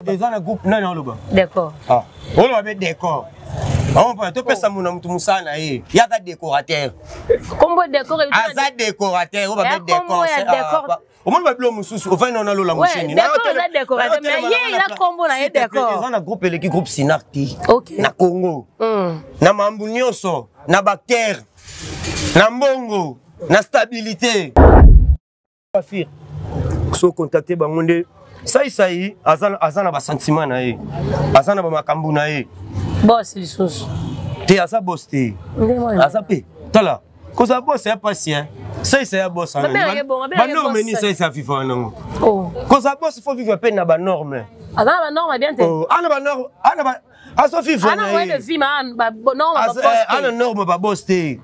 Eza na groupe nani aloba? Décor. Ah, oloba be décor. Bango topesa mona motu mosala na ye, ye aza décorateur. Kombo décor aza décorateur oyo babe décor. Omoni babilo mosusu ofandi na nalola mosheni eza na groupe eleki groupe sinar te na Congo, na mambu nyonso, na bactère, na mbongo, na stabilité. Coiffure so contacte bango nde saisai aza na basentiment na ye, aza na bamakambo na ye. Boss lisusu. Te, aza boss te, aza mpe tala kozala boss ya pasi. Saisa ya boss, banorme nini saisa aviva wanango? Kozala boss, faut vivre mpe na banorme. Aza na banorme bien te. Ana banorme, ana azovivre. Ana norme baboss te,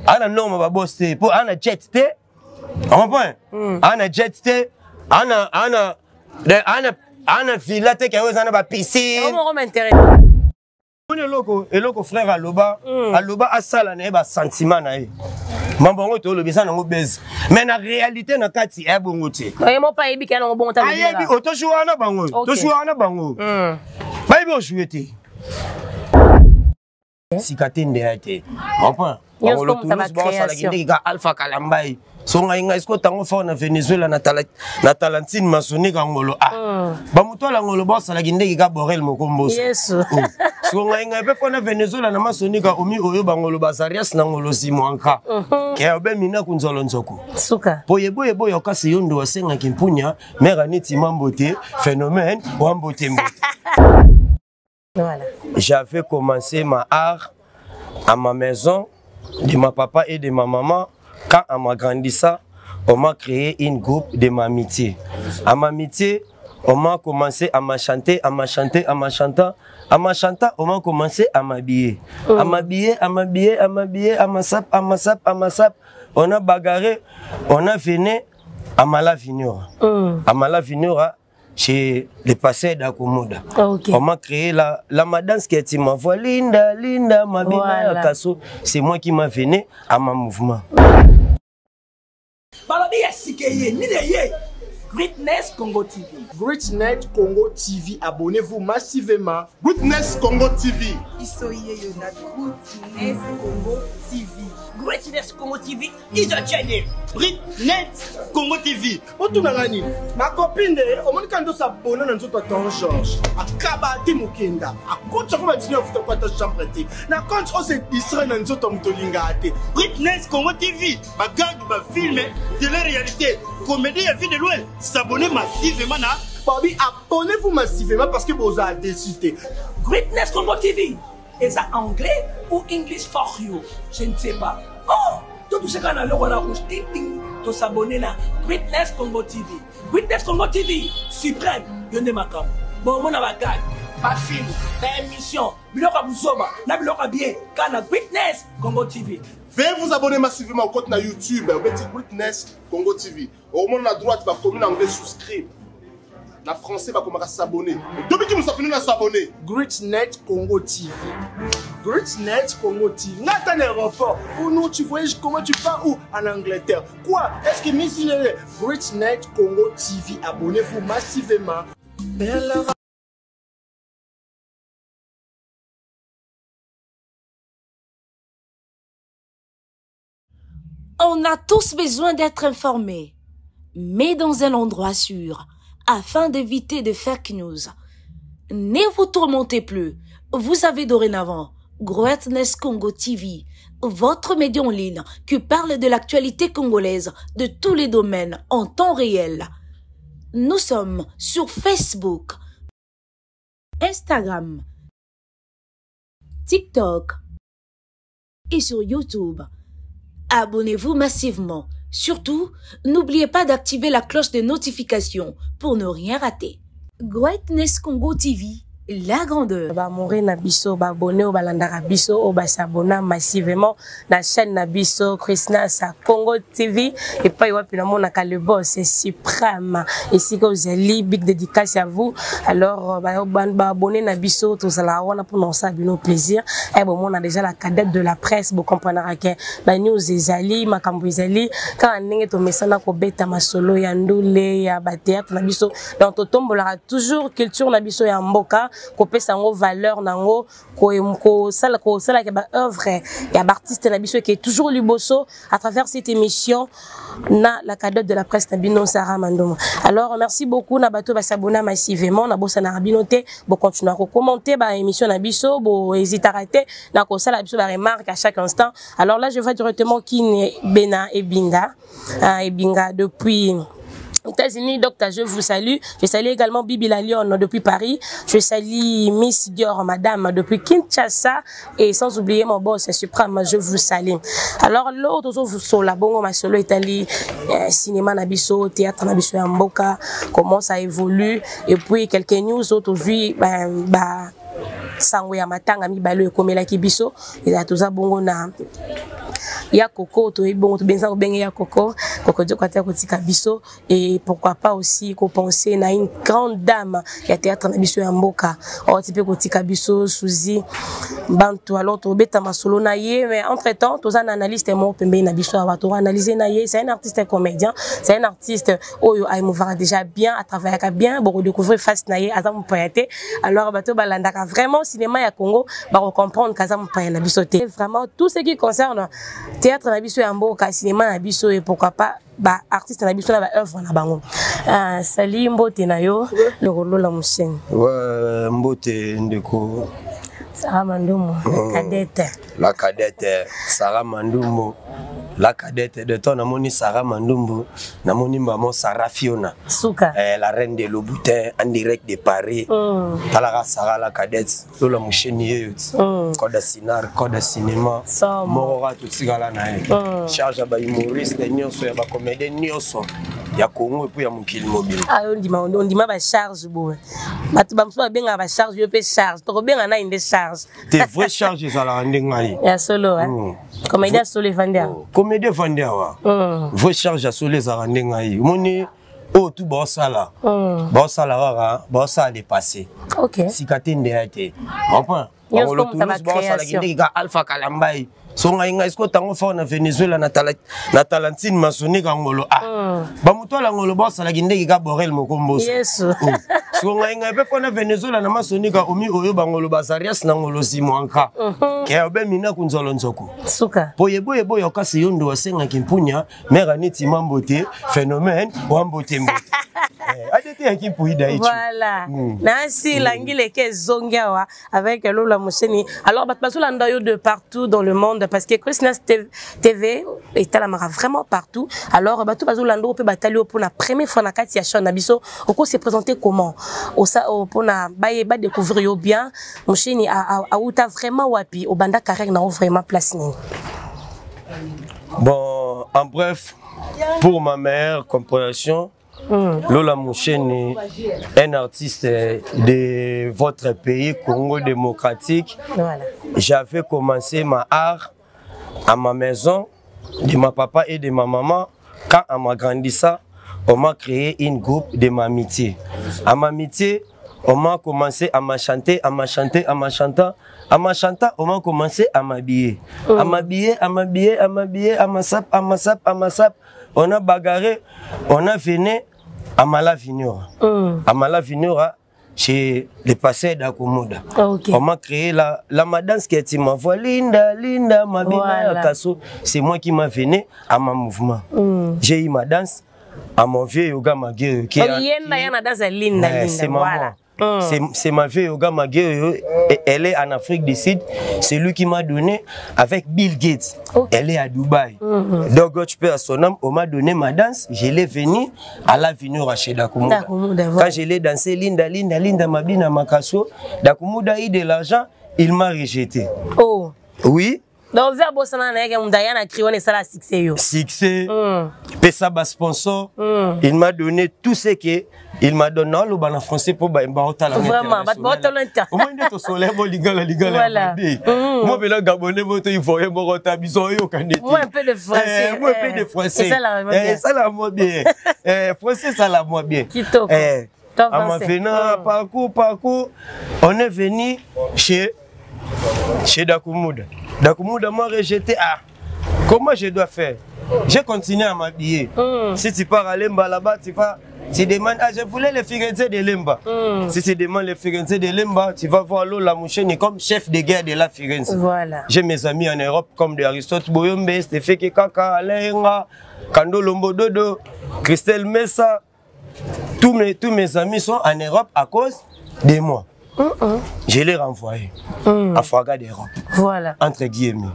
ana norme baboss te, mpo ana jet te, comprend? Ana jet te, ana ana ana ana villa te, ke oyo eza na bapiscine. Moni eloko frère aloba, aloba asala na ye basentiment na ye, mambo yango tolobi eza nango bese, mais na réalité na kati eya bongo te. Ayebi otojouer wana bango, tojouer wana bango bayebi ojouer te, sika te, ndeya te, comprend? Bangolo Toulouse baosalaki ndenge ka Alpha Kalambai. So ngai siko ntango fort na Venezuela na Talentine Masonika ngolo, ah, bamoto ala ngolo baosalaki ndenge ka Borel Mokomboso. Siko ngai mpe fort na Venezuela na Masonika omi oyo bangolo bazarias na ngolo zimwanka ke obe mina kunzolo nzoko po yeboyeboyo okasi yo ndo asengaki mpunya mare aniti mambote phénomène wambote mbote. Voilà. J'avais commencé ma art à ma maison, de ma papa et de ma maman. Quand on m'a grandi ça, on m'a créé une groupe de m'amitié. À m'amitié, on m'a commencé à m'a chanter, à m'a chanter, à m'a chanter. À m'a chantant, on m'a commencé à m'habiller. À m'habiller, à m'habiller, à m'habiller, à ma sap, à ma sap, à ma sap. On a bagarré, on a venu à Malavinura. À Malavinura, chez le pasteur d'Akomoda. On m'a créé la madame qui est ma voix, Linda, Linda, ma voilà. Kasso. C'est moi qui m'a venu à ma mouvement. Balobi ya sike ye nini ye? Greatness Congo TV. Greatness Congo TV, abonnez-vous massivement. Greatness Congo TV. Biso ye yo na Greatness Congo TV. Greatness Congo TV is a channel. Greatness Congo TV. Otunanga nini macopine nde omoni kaka ndoso abona na nzoto ya ton George akaba te, mokenda akotisa ko batini afuta ko ata chambre te na compte ose distrait na nzoto ya moto olingaka te. Greatness Congo TV, bagag, bafilm, télé-réalité, comédie ya vie de loin. S'abonner massivement na babi, abonnez-vous massivement parce que bozala déçu te. Greatness Congo TV eza anglais ou English for you, je ne sais pas. Oh, totouche kaka na loko na rouge ting ting, tosabone na Greatness Congo TV. Greatness Congo TV suprême, yo nde makambo. Bomona bagag, bafilm, baémission, biloko ya buzoba na biloko ya bien kaka na Greatness Congo TV. Veuillez vous abonner massivement au compte na YouTube obeti Greatness Congo TV. Okomona na droite bakomi na anglais "souscrire", na français bakomaka "s'abonner". Tobiki mosapino na s'abonner. Greatnet Congo TV. Greatnet Congo TV. Nga ata na aéroport. Ou non, tu voyages comment? Tu pars où? En Angleterre. Quoi? Est-ce que Miss Greatnet Congo TV, abonnez-vous massivement. On a tous besoin d'être informés, mais dans un endroit sûr, afin d'éviter de fake news. Ne vous tourmentez plus. Vous avez dorénavant Greatness Congo TV, votre média en ligne qui parle de l'actualité congolaise de tous les domaines en temps réel. Nous sommes sur Facebook, Instagram, TikTok et sur YouTube. Abonnez-vous massivement. Surtout, n'oubliez pas d'activer la cloche de notification pour ne rien rater. Greatness Congo TV. La grandeur. Ba na biso, ba abonné oyo balandaka biso, oyo basabona massivement na chaîne na biso Christina sa Congo TV epai wapi namonaka le boss suprême esika ozali, big dédicace à vous. Alors ba abonné na biso, tozalaka wana mpona kosala bino plaisir. E bomona déjà la cadette de la presse, bocomprendraka ke banews ezali, makambo ezali kaka ndenge tomesana kobeta masolo ya ndule ya bathéâtre na biso. Donc totombolaka toujours culture na biso ya mboka, kopesa yango valeur nango, kosalaka baœuvre ya baartiste na biso eke toujours liboso à travers cette émission na la cadette de la presse na bino, Sarah Mandoma. Alors merci beaucoup na bato basabona massivement. Na bosanaka bino te, bocontinue kocommenter baémission na biso, bohésitaka te na kosala biso baremarque à chaque instant. Alors là, je vais directement Kine Bena Ebinga, Ebinga depuis États-Unis, docteur, je vous salue. Je salue également Bibi la Lyon depuis Paris. Je salue Miss Dior, madame, depuis Kinshasa. Et sans oublier mon boss suprême, je vous salue. Alors, l'autre, vous la bongo masolo Italie, cinéma na biso, théâtre na biso mboka, comment ça évolue. Et puis, quelques news autres vues, ben, bah, sango ya matanga mibale ekomelaki biso. Eza toza bongo na ya koko, toyebi bongo tobenza kobenge ya koko koko Dioko ata kotika biso. Et pourquoi pas aussi kopenser na une grande dame ya théâtre na biso ya mboka oti mpe kotika biso, Suzy Bantu. Alors tobeta masolo na ye, mais entre temps toza na analyste moko pembeni na biso awa, toanalyse na ye. C'est un artiste comédien, c'est un artiste oyo aemouvaka déjà bien, atravaillaka bien. Bokodécouvrir face na ye, aza mopaya te. Alors bato balandaka vraiment cinéma ya Congo bakocomprendre kaza mopaya na biso te. Vraiment, tout ce qui concerne théâtre na biso ya mboka, cinéma na biso et pourquoi pas baartiste na biso na baœuvre na bango. Sali, mbote na yo, lokolola mosheni. Ouais, mbote ndeko. Sarah Mandumo, la cadette. La cadette Sarah Mandumbo, la cadette de temps. Namoni Sarah Mandumbo, namoni maman Sarah Fiona. Suka. La reine de Louboutin en direct de Paris. Talaka Sarah la cadette, lola mosheni ye ti. Code sinar, code cinéma. Moko kaka totikala na ye. Charge ya bahumoriste nyonso, ya bacomédien nyonso ya Congo et puis ya mokili mobile. Ah, ondima, ondima bacharge boye. Bato bamosusu babengaka bacharge, yo mpe charge, tokobenga nani nde charge? Te, vrai charge ezalaka nde ngai. Ya solo, eh? Comédien solo evandi awa. Comédien evandi awa. Vrai charge ya solo ezalaka nde ngai. Omoni oyo tu baosala, baosala kaka, baosala dépassé. Sika te, ndeya te, comprend. Nyonso Bangolo moto Toulouse baosalaki ba-création. ndenge ka Alpha Kalambai. So ngai ngai siko ntango fort na Venezuela na Talentine Masonika ngolo, ah, bamoto ala ngolo baosalaki ndenge ka Borel Mokomboso. Yesu. Siko ngai ngai mpe fo na Venezuela na Masonika omi oyo bangolo bazarias na ngolo zimwanka ke obe mina kunzolo nzoko. Suka. Po yeboyebo yo kasi yo ndo asengaki mpunya mare aniti mambote phénomène wa mbote mbote. Eh, adete yaki mpuida ichu. Voilà. Nasi langile eke ezongi awa avec Lola Mosheni. Alors bato bazolanda yo de partout dans le monde parce que Christmas TV etalamaka vraiment partout. Alors bato bazolanda yo mpe batali yo mpona première fois na kati ya chaîne na biso, oko se présenter comment osa mpona baye badécouvrir yo bien? Mosheni auta vraiment wapi? Obanda carrière na yo vraiment place nini? Bon, en bref, pour ma meilleure compréhension, Lola Moucheni, un artiste de votre pays, Congo démocratique. J'avais commencé ma art à ma maison, de ma papa et de ma maman. Quand on m'a grandi ça, on m'a créé une groupe de m'amitié. À m'amitié, on m'a commencé à m'a chanter, à m'a chanter, à m'a chanter. À m'a chantant, on m'a commencé à m'habiller. À m'habiller, à m'habiller, à m'habiller, à ma sap, à ma sap, à ma sap. On a bagarré, on a venu à Malavinura. À Malavinura, chez les passeurs d'Akomoda. On m'a créé la madame qui est ma voix, Linda, Linda, ma bina, Kasso. C'est moi qui m'a venu à ma mouvement. J'ai eu ma danse à mon vieux Yoga Maguire. Qui Oh, a, Yenda, yana danse ya Linda, Ouais, Linda. c'est maman. C'est ma vieille Yoga Maguire, et elle est en Afrique du Sud. C'est lui qui m'a donné avec Bill Gates. Elle est à Dubaï. Donc, tu peux à son âme, on m'a donné ma danse. Je l'ai venu à l'avenue Rachid Dakumuda. Dakumuda, voilà. Quand je l'ai dansé, Linda, Linda, Linda, Mabina, Makasso, Dakumuda a eu de l'argent, il m'a rejeté. Oh. Oui. Donc vieux abosana na ye ke moto aya na cri wana esala succès yo. Succès. Pesa ba sponsor. Il m'a donné tout ce que il m'a donné aloba na français mpo baotala. Vraiment, bato baotala inter. Omoi nde tosola bo lingala lingala voilà. Mabe. Mo mpela gabonais mo to ivoirien moko ta biso oyoka nde. Moi un peu de français. Eh, moi un peu de français. Esalaka mwa bien. Esalaka mwa bien. Eh, français esalaka mwa bien. Kitoko. Eh, amafena parcours parcours, on est venu chez Dakumuda. Dakumuda m'a rejeté. Ah, comment je dois faire? J'ai continué à m'habiller. Si tu pars à Lemba là-bas, tu vas, tu demandes, ah, je voulais le Firenze de Lemba. Si tu demandes le Firenze de Lemba, tu vas voir Lola Moucheni comme chef de guerre de la Firenze. Voilà. J'ai mes amis en Europe comme de Aristote Boyombe, Stéphane Kaka, Alain Enga, Kando Lombo Dodo, Christelle Messa. Tous mes amis sont en Europe à cause de moi. Je l'ai renvoyé à Fraga d'Europe. Voilà. Entre guillemets.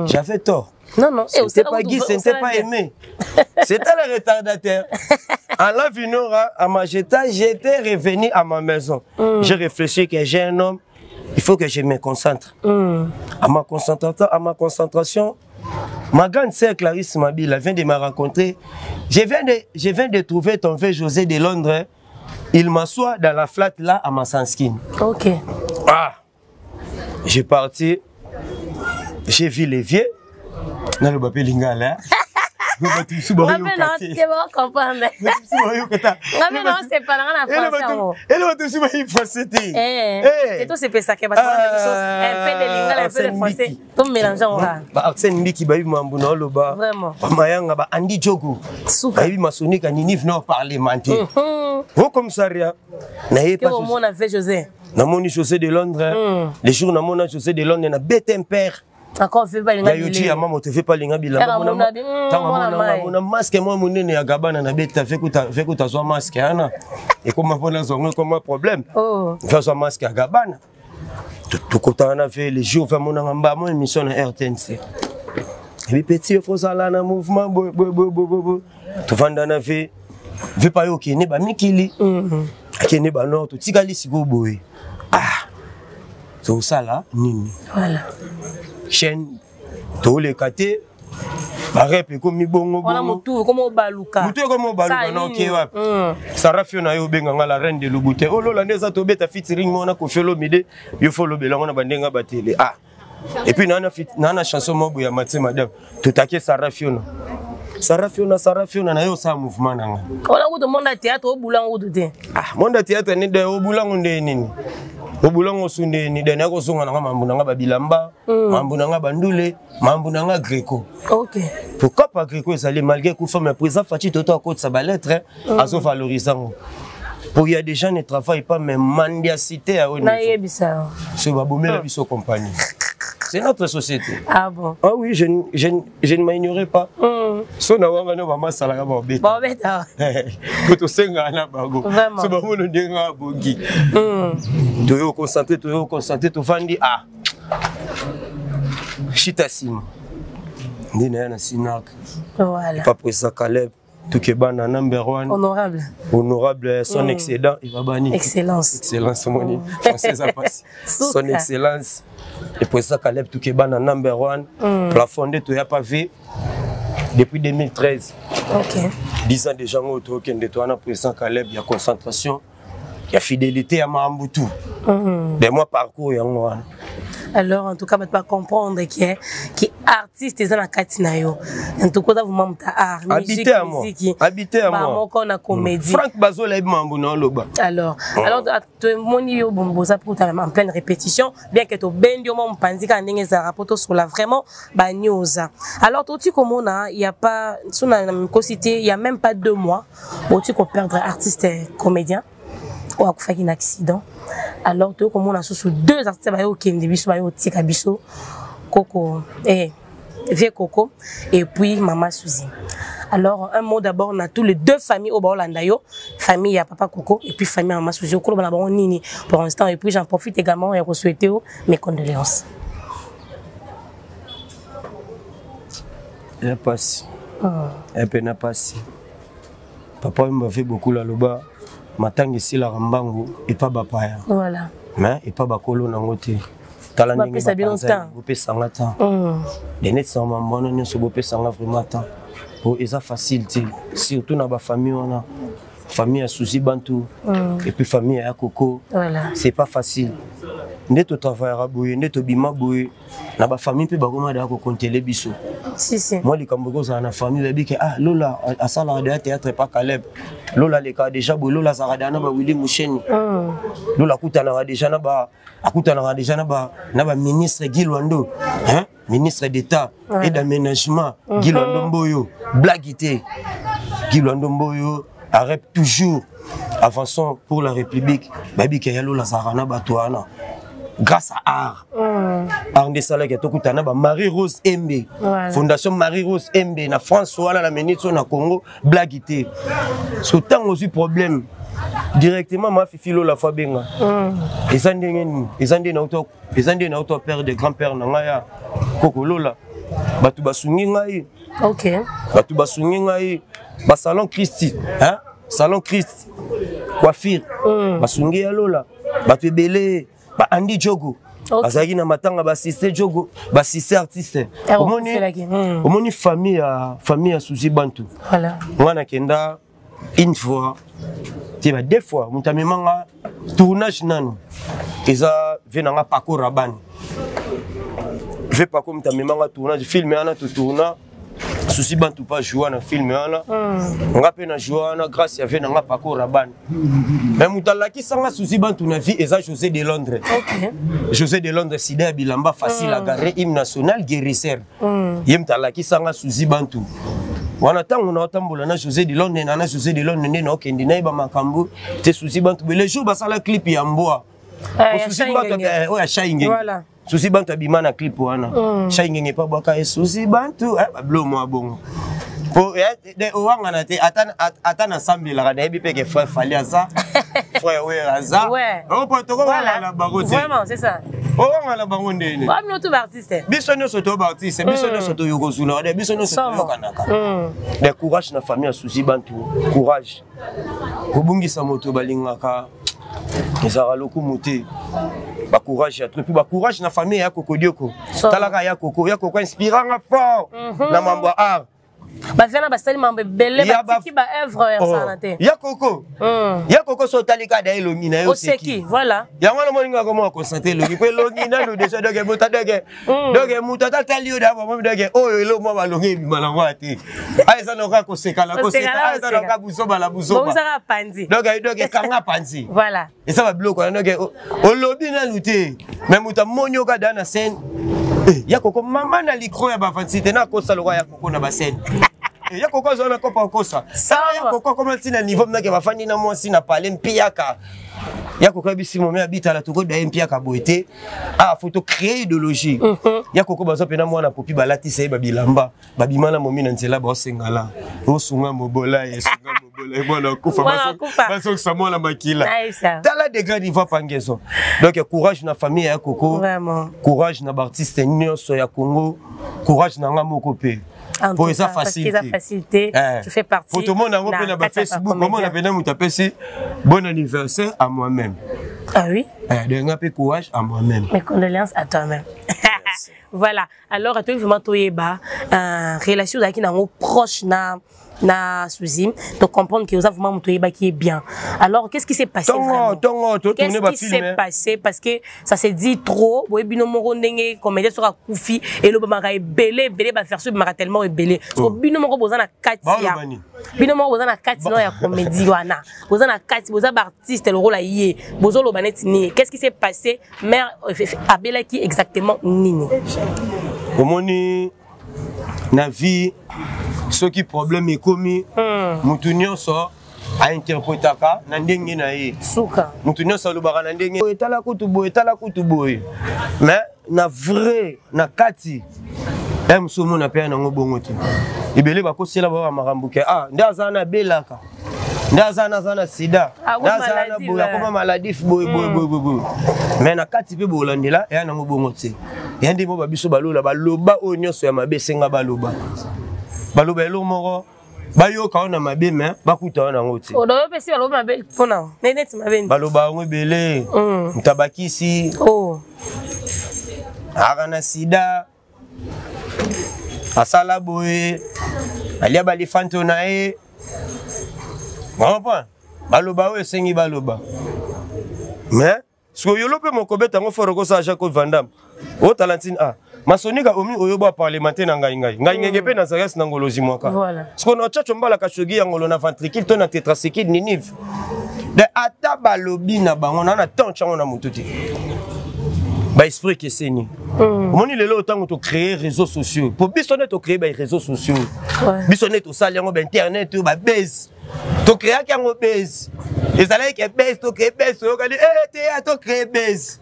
J'avais tort. Non, non. C'était pas Guy, ce n'était pas aimé. C'était le retardataire. À la Vinora, à ma jeta, j'étais revenu à ma maison. J'ai réfléchi que j'ai un homme, il faut que je me concentre. À ma concentration, ma grande sœur Clarisse Mabila vient de me rencontrer. Je viens de trouver ton frère José de Londres. Il m'assoit dans la flat là à Massanskin. Ok. Ah, j'ai parti, j'ai vu les vieux. Non, le papier lingala. Arsène Mbiki bayebi mambo na oloba, bamayanga ba Andy Jogo bayebi masonika ninive na parlement te au commissariat naye namoni José de Londres. Le jour namona José de Londres na bete père Encore fait pas linga yochi ya mama te fait pas linga bilamba mona tanga mona mona masque moi monene ya gabana na beta fait kuta fait kuta zwa masque ana et comment pona zongo comment problème oh fait zwa masque ya gabana tout kota na fait les jours fait mona ngamba mo émission na RTNC et puis petit faut ça là na mouvement bo bo bo bo bo tout vanda na fait veut pas yo kene ba mikili akene ba nord tout tikali siko boye ah tout ça là nini voilà chaîne toleka te barep ekomi bongo wana motu ekoma obaluka motu ekoma obaluka na oke wapi Sarafio na yo obenganga la reine de Louboutin olola nde eza tobeta featuring mona Koffi Olomide yo fo olobela ngo na bandenge batele ah et puis nana chanson moko ya Mathieu madame totake Sarafio na Sarafio na yo sa mouvement nanga wala kutu monde ya théâtre obulango kutu te ah monde ya théâtre ni de obulango nde nini obulango su nde nini de nakozonga nanga mambu nanga babilamba mambu nanga bandule mambu nanga greco. Ok. Pourquoi pas greco ezali malgré kufa mais président Fatshi toto akotisa ba lettre azo valorisant. Pour il y a des gens ne travaillent pas mais mendiacité à haut niveau. Nayebisa. C'est babomela biso compagnie. C'est notre société. Ah bon? Ah oui, je ne m'ignorais pas. So na wanga no mama salaka ba beta. Ba beta. Ko to senga na bango. Vraiment. So ba mono ndenga bongi. To yo concentré, to yo concentré, to fandi ah. Chita sim. Ndina na sinak. Voilà. Pas président Caleb. Toukebana number 1. Honorable. Honorable, son excédent, il va bannir. Excellence. Excellence, mon français a passé. Son excellence. Et président Caleb Toukebana number 1. Plafond de Toya Pavé depuis 2013. Ok. 10 ans déjà, on a toi, président Caleb, il y a concentration, il y a fidélité à Mahamboutou. Mais moi, parcours, il y a un. Alors, en tout cas, tu vas comprendre qui est artiste et dans la. En tout cas, vous m'avez art, musique, habité à moi. Habité à moi. Moko na comédie. Franck Bazo l'a mambu na loba. Alors, alors tout le monde yo bomboza pour en pleine répétition, bien que to bendi mo mpanzi ka ndenge za rapport sur la vraiment ba news. Alors tout comme on a, il y a pas sous na cité, il y a même pas 2 mois, bon tu ko perdre artiste comédien ou a fait un accident. Alors tout comme on a sous 2 artistes ba yo kende biso ba yo tika biso Coco eh vieux Coco et puis Maman Suzy. Alors un mot d'abord on a tous les 2 familles au Baolanda yo, famille ya papa Coco et puis famille Maman Suzy okolo bana bango nini pour l'instant et puis j'en profite également et souhaiter mes condoléances. Ya passe. Un peu na passe. Papa m'a fait beaucoup la loba. Matangi sila rambangu et pas bapaya. Voilà. Mais et pas bakolo nangote. Tala ndenge Bapesa bino bapanzani, temps. bopesanga temps. De neti na mambo wana nyonso bopesanga vraiment temps. Po eza facile te, surtout na bafamille wana. Famille ya Suzy Bantu et puis famille ya Koko. Voilà. C'est pas facile. Nde totravaillera boye, nde tobima boye, na bafamille mpe bakoma deya kokontele biso. Si si. Moi likambo ekozala na famille bayebi ke ah Lola asalaka deya théâtre pa Caleb. Lola alekaka déjà boye, Lola azalaka deya na ba Willy Musheni. Lola akutanaka déjà na ba akutanaka déjà na ba ministre Guy Loando, hein? Ministre d'État et d'aménagement Guy Loando Mboyo, blague te. Guy Loando Mboyo arrête toujours avançons pour la République. Bayebi ke ya Lola azalaka na bato wana grâce à art. Art nde esalaki tokutana ba Marie Rose Embe. Voilà. Fondation Marie Rose Embe na France wana na minute oyo na Congo blague te. So ntango ozwi problème directement ma Fifi Lola fa benga. Eza ndenge nini? Eza nde nauta eza nde nauta père de grand-père na ngai ya Koko Lola. Bato basungi ngai. OK. Bato basungi ngai ba salon Christi, hein? Salon Christ coiffure. Basungi ya Lola. Bato ebele ba Andy Djogo. Ok. Bazalaki na matanga ba assiste Djogo, ba assiste artiste. Ah, Omoni okufelaki. Omoni famille ya Suzy Bantu. Voilà. Nga nakenda une fois, te ba deux fois, moto amemanga tournage nanu. Eza ve nanga Paco Rabanne. Ve Paco moto amemanga tournage, film wana to tourna. Suzy Bantu pa joua na film wana. Nga pe na joua wana grâce ya ve nanga Paco Rabanne. Mais moto alakisanga Suzy Bantu na vie eza José de Londres. OK. José de Londres sida ya bilamba facile à garer hymne national guérisseur. Ye moto alakisanga Suzy Bantu. Wana ntango na otambola na José de Londres na José de Londres nde na okende nayeba makambo te Suzy Bantu. Mais le jour basala clip ya mbwa. Eh, ya Suzy Shai Bantu, Ngenge. oyo ya Shai Ngenge. Voilà. Suzy Bantu abima na clip wana. Shai Ngenge pa bwaka ye Suzy Bantu, bablo mwa bongo. Po, de, owangana te, ata nasambelaka, nayebi pe ke frère Fally aza, frère Wera aza. Ouais. Oh, po, toko Voilà. wangana bango te. Vraiment, c'est ça. Owangana bango ndeni. Ouais, nous tous artistes. Biso nyonso to ba artiste, biso nyonso to yokozuna, de biso nyonso to Somo. yokanaka. De courage na famille ya Suzy Bantu, courage. Kobungisa moto balingaka ezalaka lokumu te. Ba courage ya trop, puis ba courage na famille ya Koko Dioko. Somo. Talaka ya Koko, ya Koko inspiranga fort na mambo ya art. Ba vena ba sali mambo ebele, Ya ba ba tiki ba œuvre ya Oh. sana te. Ya Koko. Ya Koko so otalika da elongi na yo Oseki, oseki. voilà. Yango wana moninga koma constater elongi po elongi nanu déjà donc moto donc donc moto ata tali yo da mwa donc oyo elo mwa balongi ebima nango ya te. Ah, eza na kaka koseka na koseka, Koseka na ah, eza na koseka. kaka buzoba na buzoba. Bozaka panzi. Donc, donc, ekanga panzi. Voilà. Eza ba biloko wana, donc, olobi nanu te. Mais moto amoni yo kaka da na scène. Ya Koko, mama na licro ya ba 26 te, na kosa lokwa ya Koko na ba scène. Ya Koko azwa na kopa kosa. Sawa. Ya Koko akoma ntina niveau mnake bafandi na mwasi na palais mpiaka. Ya Koko ayebisi momi abitala tokoda ye mpiaka boye te. Ah, faut to créer idéologie. Ya Koko bazwa pena mwana popi balatisa ye babilamba. Babima na momi na nzela baosengala. Osunga mobola ye, sunga mobola ye, mwana akufa, Mwana akufa. bazongisa mwana makila. Nice. Tala degré niveau pangezo. Donc courage na famille ya Koko. Vraiment. Courage na ba artiste nyonso ya Congo. Courage na nga moko pe. En Po tout eza cas, parce facile que eza te. facile te. Tu fais partie Faut tomona yango na pe na ba kati ya Facebook, ba omona comédien. pena moto apesi bon anniversaire à moi-même. Ah oui? Donc nga pe courage à moi-même. Mes condoléances à toi-même. Voilà. Alors, toi, vraiment, toi, relation qui n'a proche na Suzy, de comprendre que vous avez vraiment toyeba qui est bien. Alors, qu'est-ce qui s'est passé Tongo, vraiment? tongo, to Qu'est-ce tourner ba qui film, s'est hein. passé? Parce que ça s'est dit trop. Boye bino moko ndenge comédien sera kufi et lo bamaka ebele ebele ba version bamaka tellement ebele. So Oh. bino moko boza na kati Ba ya. olobani. Bino moko boza na kati no ya comédie wana. Boza na kati, boza ba artiste le rôle yé. Bozo loba net ni. Qu'est-ce qui s'est passé? Mère abelaki exactement nini? Omoni na vie soki problème ekomi, mutu nyonso ainterpretaka na ndenge na ye. Suka. Mutu nyonso alobaka na ndenge boye, tala kutu boye, tala kutu boye. Mais na vrai na kati ya mosu omona mpe ya nango bongo te. Ebele bakosela ba makambo ke, ah, nde aza na belaka. Nde aza na aza na sida. Ah, Nde aza na maladie, boye, ouais. akoma maladif boye, boye, boye, boye, boye. Mais na kati mpe bolandela ya nango bongo te. Ya nde mo ba biso balola, baloba oyo nyonso ya mabe esenga baloba. Baloba eloko moko, bayoka oyo na mabe, mais bakuta oyo nango te. Oyo pesi baloba mabe mpona neti mabe ni. Baloba yango ebele. Ntabakisi. Oh. Aka na sida asala boye alia balifanto na ye comprend baloba oyo esengi baloba mais sikoyo yolo mpe mokobeta yango fort okosala Jacques Van Damme otala ntina ah masonika omi oyo ba parlementaire na ngai ngai ngai ngenge mpe na zarias na ngolozi mwaka voilà. sikoyo na chacho mbala kashogi ya ngolo na ventricule to na tetracycline ninive de ata balobi na bango na na temps yango na motu te baesprit ekeseni hmm. omoni lelo ntango tocrée réseaux sociaux mpo biso nde tocrée baréseaux sociaux biso nde tosali yango bainternet oyo babase tocréaki yango base ezalaki ke base tocrée base toyokani eh, teya tocrée base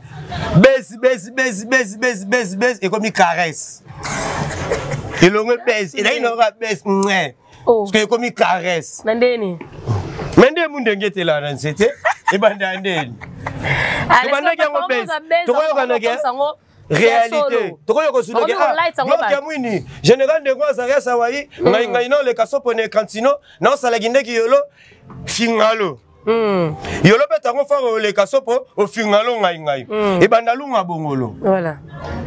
base base base base base base base ekomi caresse elongwe base ezalaki nayoka base oh. Parce ekomi caresse. Na ndeni. Mais nde mundenge etelaka na nzete ebanda ya ndeni. Tobandaki yango base. Tokoyokanaki réalité tokoyoka sudoke ah, ya mwini général ndeko azarias awai mm. ngai ngai naoleka sopo na ekantino naosalaki ndeki yolo fingalo Mm. yolo mpe tango faro oleka sopo ofingalo ngai ngai mm. ebanda lunga bongolo voilà.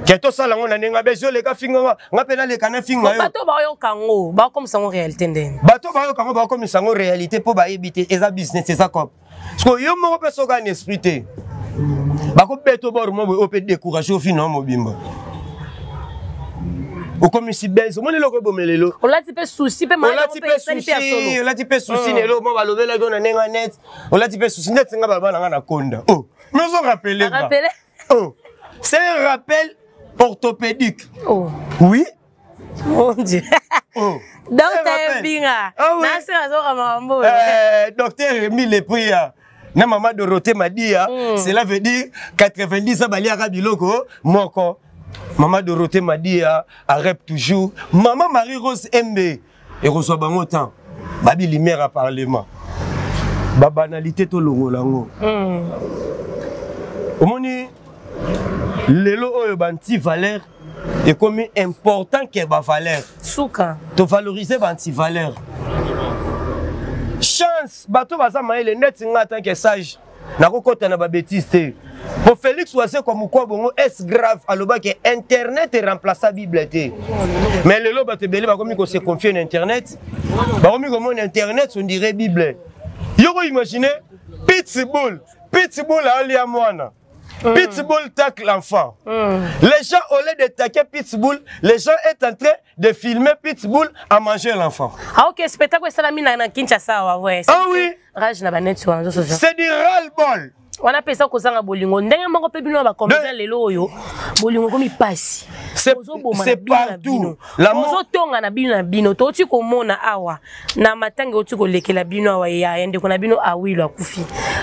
ke tosala yango na ndenge abesi oleka finga nga nga mpe naleka na finga yo bato bayoka yango bakomisa yango réalité ndenge bato bayoka yango bakomisa yango réalité mpo bayebi te eza business eza cop siko yo moko mpe soki ana esprit te bakobeta obor mo boye oyo mpe décourage ofina yo mobimba okomisi bese omoni eloko ebome lelo olati mpe susi mpe olati mpe susi olati mpe susi na eloko mo balobelaki yo na ndenge ya net olati mpe susi neti nga baloba na nga na konda oh mais ozo rappele nga oh c'est un rappel orthopédique oh. oui mon dieu oh. docteur mbinga ah, oui. nasi azoka makambo euh, docteur Rémi Lepria na mama Dorothée Madia mm. cela veut dire 90 ans baliaka biloko moko mama Dorothée Madia arep toujours mama Marie Rose Mb ekozwa bango temps babi lumière ya parlement babanalité tolongola yango mm. omoni lelo oyo banti valeur ekomi important ke bavaleur suka tovalorize banti valeur chance bato baza mayele ndeti nga tant que sage nakokɔta na babétise te po félix wazekwa mokwa bongo est grave alobaki internet eremplaça bible te mais lelo bato ebele bakomi kose confie na internet bakomi komona internet on dirait bible yo koimagine pitbull pitbull alia mwana mm. Pitbull tacle l'enfant. Mm. Les gens, au lieu d'attaquer Pitbull, les gens sont en train de filmer Pitbull à manger l'enfant. Ah ok, spectacle esalami na na Kinshasa wa ouais. Ah oui. Rage na ba net sur réseaux sociaux. C'est du ras-le-bol. wana mpe eza kozanga bolingo ndenge moko mpe bino ya bacomédien lelo oyo bolingo ekomi mpasi ozoboma na bino na bino ozotonga na bino na bino touti komona awa na matanga euti kolekela bino awa ya ya ndeko na bino awilo akufi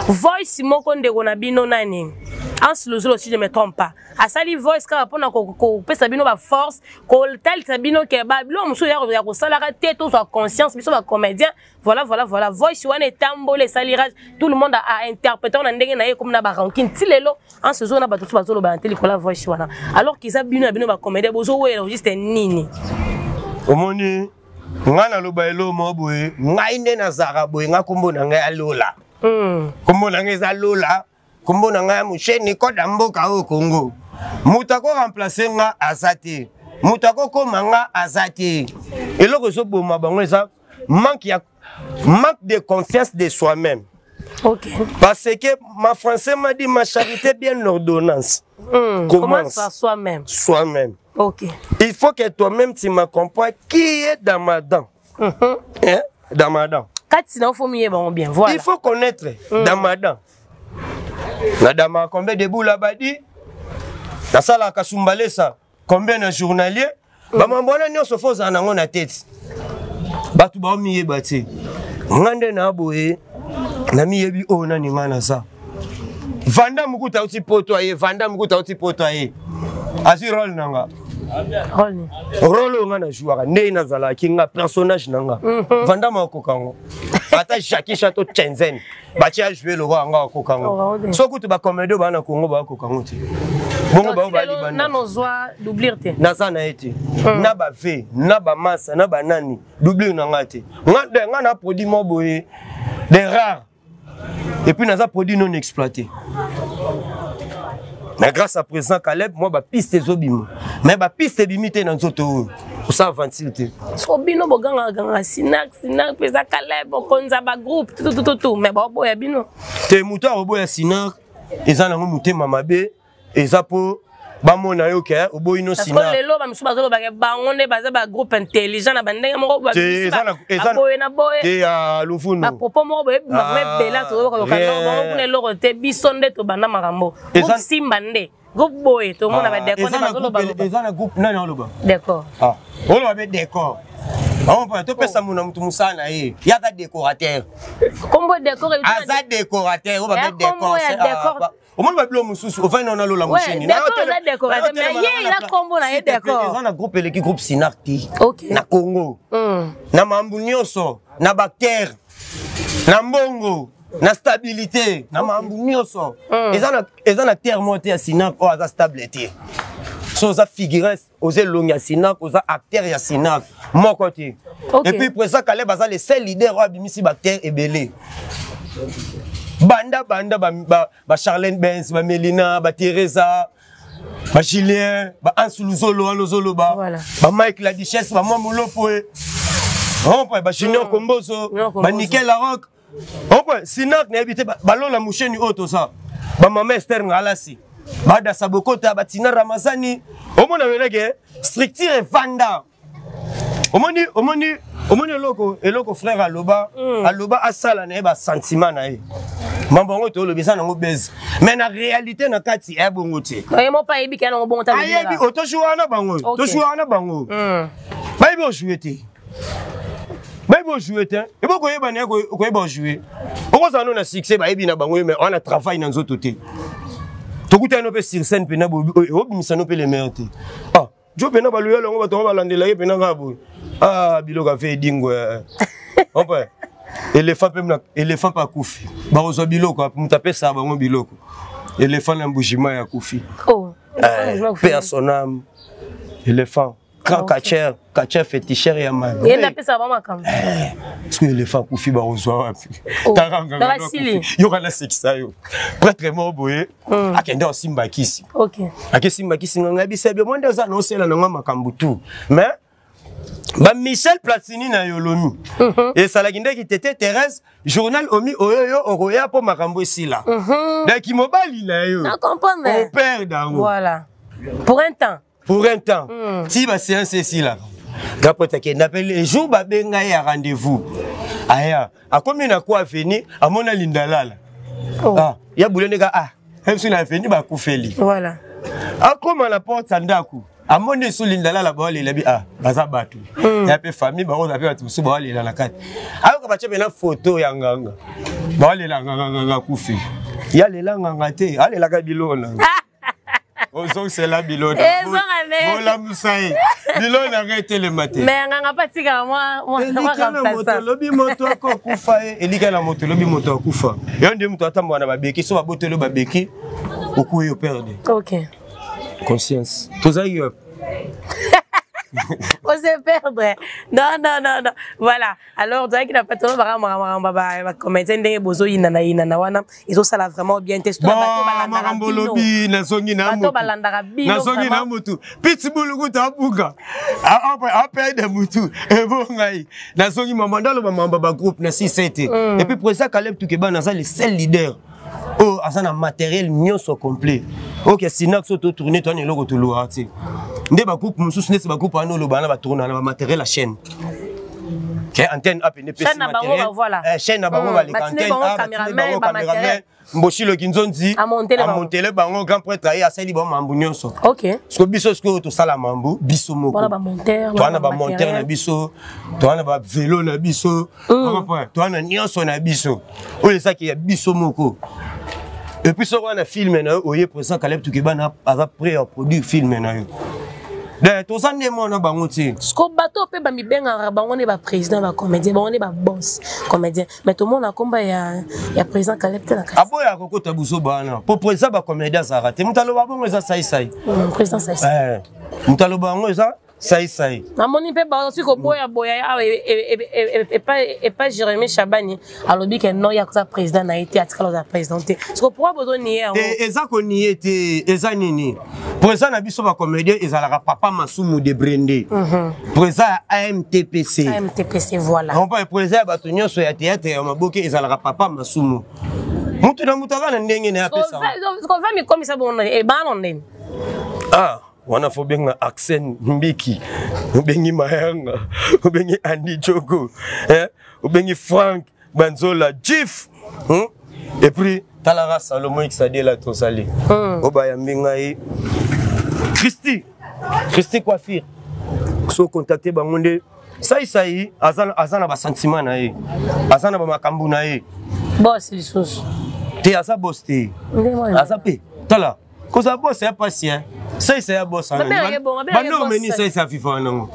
voice moko ndeko na bino nani Hans Lozolo si je me trompe pas asali voice kaka mpona kopesa bino ba force kotalisa bino ke ba biloko mosusu ya kosalaka te tozwa conscience biso ba comédien voilà voilà voilà voice wana etamboli esali rage tout le monde a interprété na ndenge na ye ekomi na ba rancune ti lelo Hans Lozolo na bato mosusu bazoloba na te likolo ya voice wana alors qu'eza bino na bino ba comédien bozowela juste nini omoni ngai naloba eloko moko boye ngai nde nazalaka boye ngai nkombo na ngai ya lola hmm. nkombo na ngai eza lola nkombo na ngai ya mosheni koda mboka oyo kongo moto akoremplace nga aza te moto akokoma nga aza te eloko ezoboma bango eza manque ya manque de confiance de soi-même Okay. Parce que ma français m'a dit ma charité bien ordonnance. Mmh, commence par soi-même. Soi-même. Ok. Il faut que toi-même tu me comprends qui est dans ma dent. Mm -hmm. Hein? Dans ma dent. Kati na faut mieux bon bien. Voilà. Il faut connaître mm. dans ma dent. Na dama combien de boules abadi? Na sala kasumbalesa combien na journalier? Mm. Ba mambo wana nyonso faut ozala nango na tete. Bato baomiyeba te. Nga nde na boye namiyebi oyo nani nga naza. Vanda mukuta auti poto aye, vanda mukuta auti poto aye. Azwi role na nga. Role oyo nga na jouaka nde nazalaki nga personnage na nga. Mhm. Vanda makoka yango. Ata Jackie Chan to Chenzen batie a jouer lokola nga akoka yango. Oh, Soki kutu ba comédie baa na Congo bakoka yango te. Bongo bao ba libanda. Nano ozwa doublure te. Naza na ye te. Hmm. Na ba V, na ba massa, na ba nani, doublure na nga te. Nga nga na produit mo boye des rares. Et puis naza produit non exploité. Mais grâce à président Caleb, moi ba piste ezobima. Mais ba piste ebimi te na nzoto oyo. Osala ventile te. So bino boganga ganga Sinac, Sinac président Caleb okonza ba groupe tout tout tout tout mais baoboya bino. Te moto akoboya Sinac eza nango motema mabe eza po bamona yo ke oboyi no sina lelo bamisusu bazolobaka bango nde baza bagroupe intelligent na bandenge moko boye na boye te ya luvunu bapropos moko boye bima vraimen ebele toyokayoka bango kuna eloko te biso nde tobanda makambo groupe simba nde groupe boye tomona badecor nde bazoloba eza na groupe nani aloba decor oloba be decor bango topesa mona motu mosala na ye ye aza décorateur kombo décor aza décorateur oyo babe décor omoni babilo mosusu ofandi na nalola mosheni eza na groupe eleki groupe sinar te na congo hmm. na mambu nyonso na bactere na mbongo na stabilité na mambu nyonso hmm. eza na terre moko te ya sinar oyo aza stable te so oza figurance oza elongi ya sinac oza acteur ya sinac moko te okay. et puis président caleb aza le seul leader oyo abimisi baacteur ebele banda banda ba, ba, ba charlène benz ba melina ba teresa ba julien ba anse luzolo wana ozoloba voilà. ba mike la duchesse ba mwa molopoe ba junior mm. komboso ba nikel larock Opo Sinac nayebi te balola musheni oyo toza ba mama Esther Ngalasi badasa bokota batina Ramazani omona weneke structure evanda omoni omoni omoni eloko eloko frère aloba mm. aloba asala na ye basentiment na ye mambo yango tolobi eza nango base mais na réalité na kati ya bongo te ayebi otojoue wana bango tojoue wana bango mm. bayebi ojoue te bayebi ojoue te ebo koyeba naye koyeba ojoue okozala no na succès bayebi na bango yo mais wana travail na nzoto te tokutani no mpe sur scène mpena obimisa no mpe le meilleur te ah jo mpena baluya longo bato yango balandela ye mpena kaka boye ah biloko afe edingwe ope éléphant mpe éléphant mpe akufi bakozwa biloko moto apesaka bango biloko éléphant na mbujima ya akufi oh, eh, paix à son âme éléphant grand ah, catcheur catcheur féticheur ya mabe ye nde apesaka bango makambo eh, soki elefa akufi bakozwa wapi oh, tarangyoka nasekisa yo prêtre moko boye hmm. akende osimba kisi akesimba kisi nganga yebisa bio mwa nde oza naosela nango makambo tout mais bamichel platini na yolomi mhm. esalaki ndeki tete thérèse journal omi oyoyo okoya mpo makambo esila mhm. daki mobali na yo opere dango voilà pour un temps pour un temps mm. ti ba séance esilaka grand akenda mpe le jour babenga ye ya rendez-vous aya akomi na ko aveni amona lindalala oh. ah, ya bule ndeka ah biso na aveni bakufeli voilà. akoma na porte ya ndako amoni esu lindalala baolela bi ah baza bato mm. ya mpe famille baoza mpe bato mosusu baolela na kati ayoka batye mpena foto ya nganga baolela nganga nganga akufi ya lela nganga te alelaka bilona ozongisela bilona bolamusa ye bilona yango etelema te me nganga mpe atikaka mwa moto elobi moto akokufa ye elika na moto elobi moto akufa yo nde moto atambola na babeki so baboteli babeki okwei operde okay. conscience tozalaki wapi on se perdre non non non non voilà alors tozalaki na patron baka makambo bacomédien ndenge bozoyinana yinana wana ezosala vraiment bien te makambo olobi nazongi nabalandaka binozongi na motu pitbull kutu abuka apede motu ebo ngai nazongi mama ndaloba mamba bagroupe na sise te mm. et puis président caleb tukebana aza le seul leader oyo aza na matériel nyonso complet oke sinax oyo totourne towana eloko toluaka te nde bagroupe mosusu neti bagroupe wana oloba na batourna na bamateriel ya chaîne ke antenne a pene pesi matériel eh, chaîne na bango mm, baleka antenne a batindi bango cameraman mboshilo kinzonzi amontele bango grand prêtre aye asali bango mambu nyonso siko biso sikoyo tosala mambu biso moko toa na bamontere na biso toa na bavelo na biso mm. toa na nyonso na biso oyo ezaki ya biso moko epuis soko wana filme na yo oye président caleb tukebana aza prêt ya produire filme na yo donc toza nde mwana bango te siko bato mpe bamibengaka bango nde baprésident bacomédien bango nde babos comédien mais tomona komba ya, ya président caleb te na kati aboyaka kokota buzoba wana mpo président bacomédien azalaka te moto aloba bongo eza saisai mm, président saisai eh, moto aloba yango eza Saisai. Namoni mpe baosi koboya boya awa epa Jérémie Chabani alobi ke non, ye akoza président na ye te, atikala kozala président te. Siko pourquoi bozoniye yango? Te, eza koniye te. Eza nini? Président na biso bacomédien ezalaka papa Masumu de Brende, président ya AMTPC. AMTPC, voilà. Comprends? Président ya bato nyonso ya théâtre ya maboke ezalaka papa Masumu. Mutu na mutu aza na ndenge na ye apesa. Kova mikomisa bongo ebana ndeni. Ah, wana fo benga Arsène Mbiki, obengi Mayanga, obengi Andy Joko, eh? Obengi Frank Banzola Jif, Et puis talaka Salomo Xadela, tozali oyo bayambi ngai, Christy, Christy Coiffure. So contacte bango nde Saisai aza, aza na basentiment na ye, aza na bamakambo na ye. Boss lisusu. Te, aza boss te. Aza mpe, tala, kozala boss ya pasi. Saisa ya boss, banorme nini Saisa aviva wana ngo?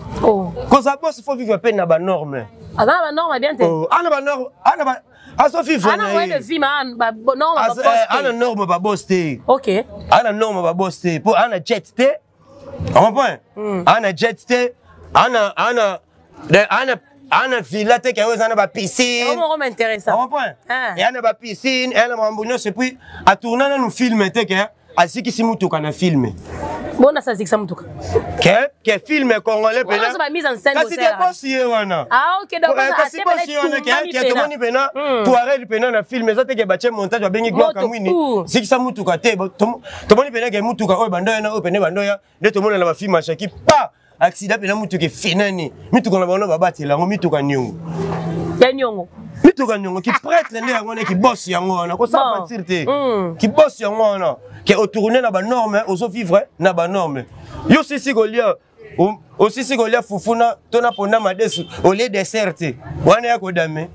Kozala boss, faut vivre mpe na banorme. Aza na banorme bien te. Ana banorme, ana azo vivre. Ana moyen de vie, ma norme ba boss te. Ana norme ba boss te. Ok. Ana norme ba boss te, po ana jet te, comprend? Ana jet te, ana villa te ke oyo eza na bapiscine. Moko m'intéresse. Comprend? Eya na bapiscine, eya na makambo nyonso. Et puis atourna nanu film te ke azikisi mutuka na film. Bona azikisa mutuka? Ke film congolais. Kasi te, bosi ye wana. Kasi bosi ye wana ke tomoni mpena Touareg mpena na film eza te ke batie montage, babengi Gloire Kamwini, zikisa mutuka te. Tomoni mpena ke mutuka oyo bandoya na oyo pene bandoya nde tomona na bafilm ya Shaki pa accident mpena mutuka efinani. Mituka na bango babatela yango, mituka niongo. Ya niongo. Mituka niongo. Kiprêtre nde yango wana, kibosi yango wana, kosala facture te. Kibosi yango wana ke otourne na banorme, ozovivre na banorme. Yo sisi kolia, osisi kolia fufu na to na ponda madesu, olie dessert te, wana ya kodame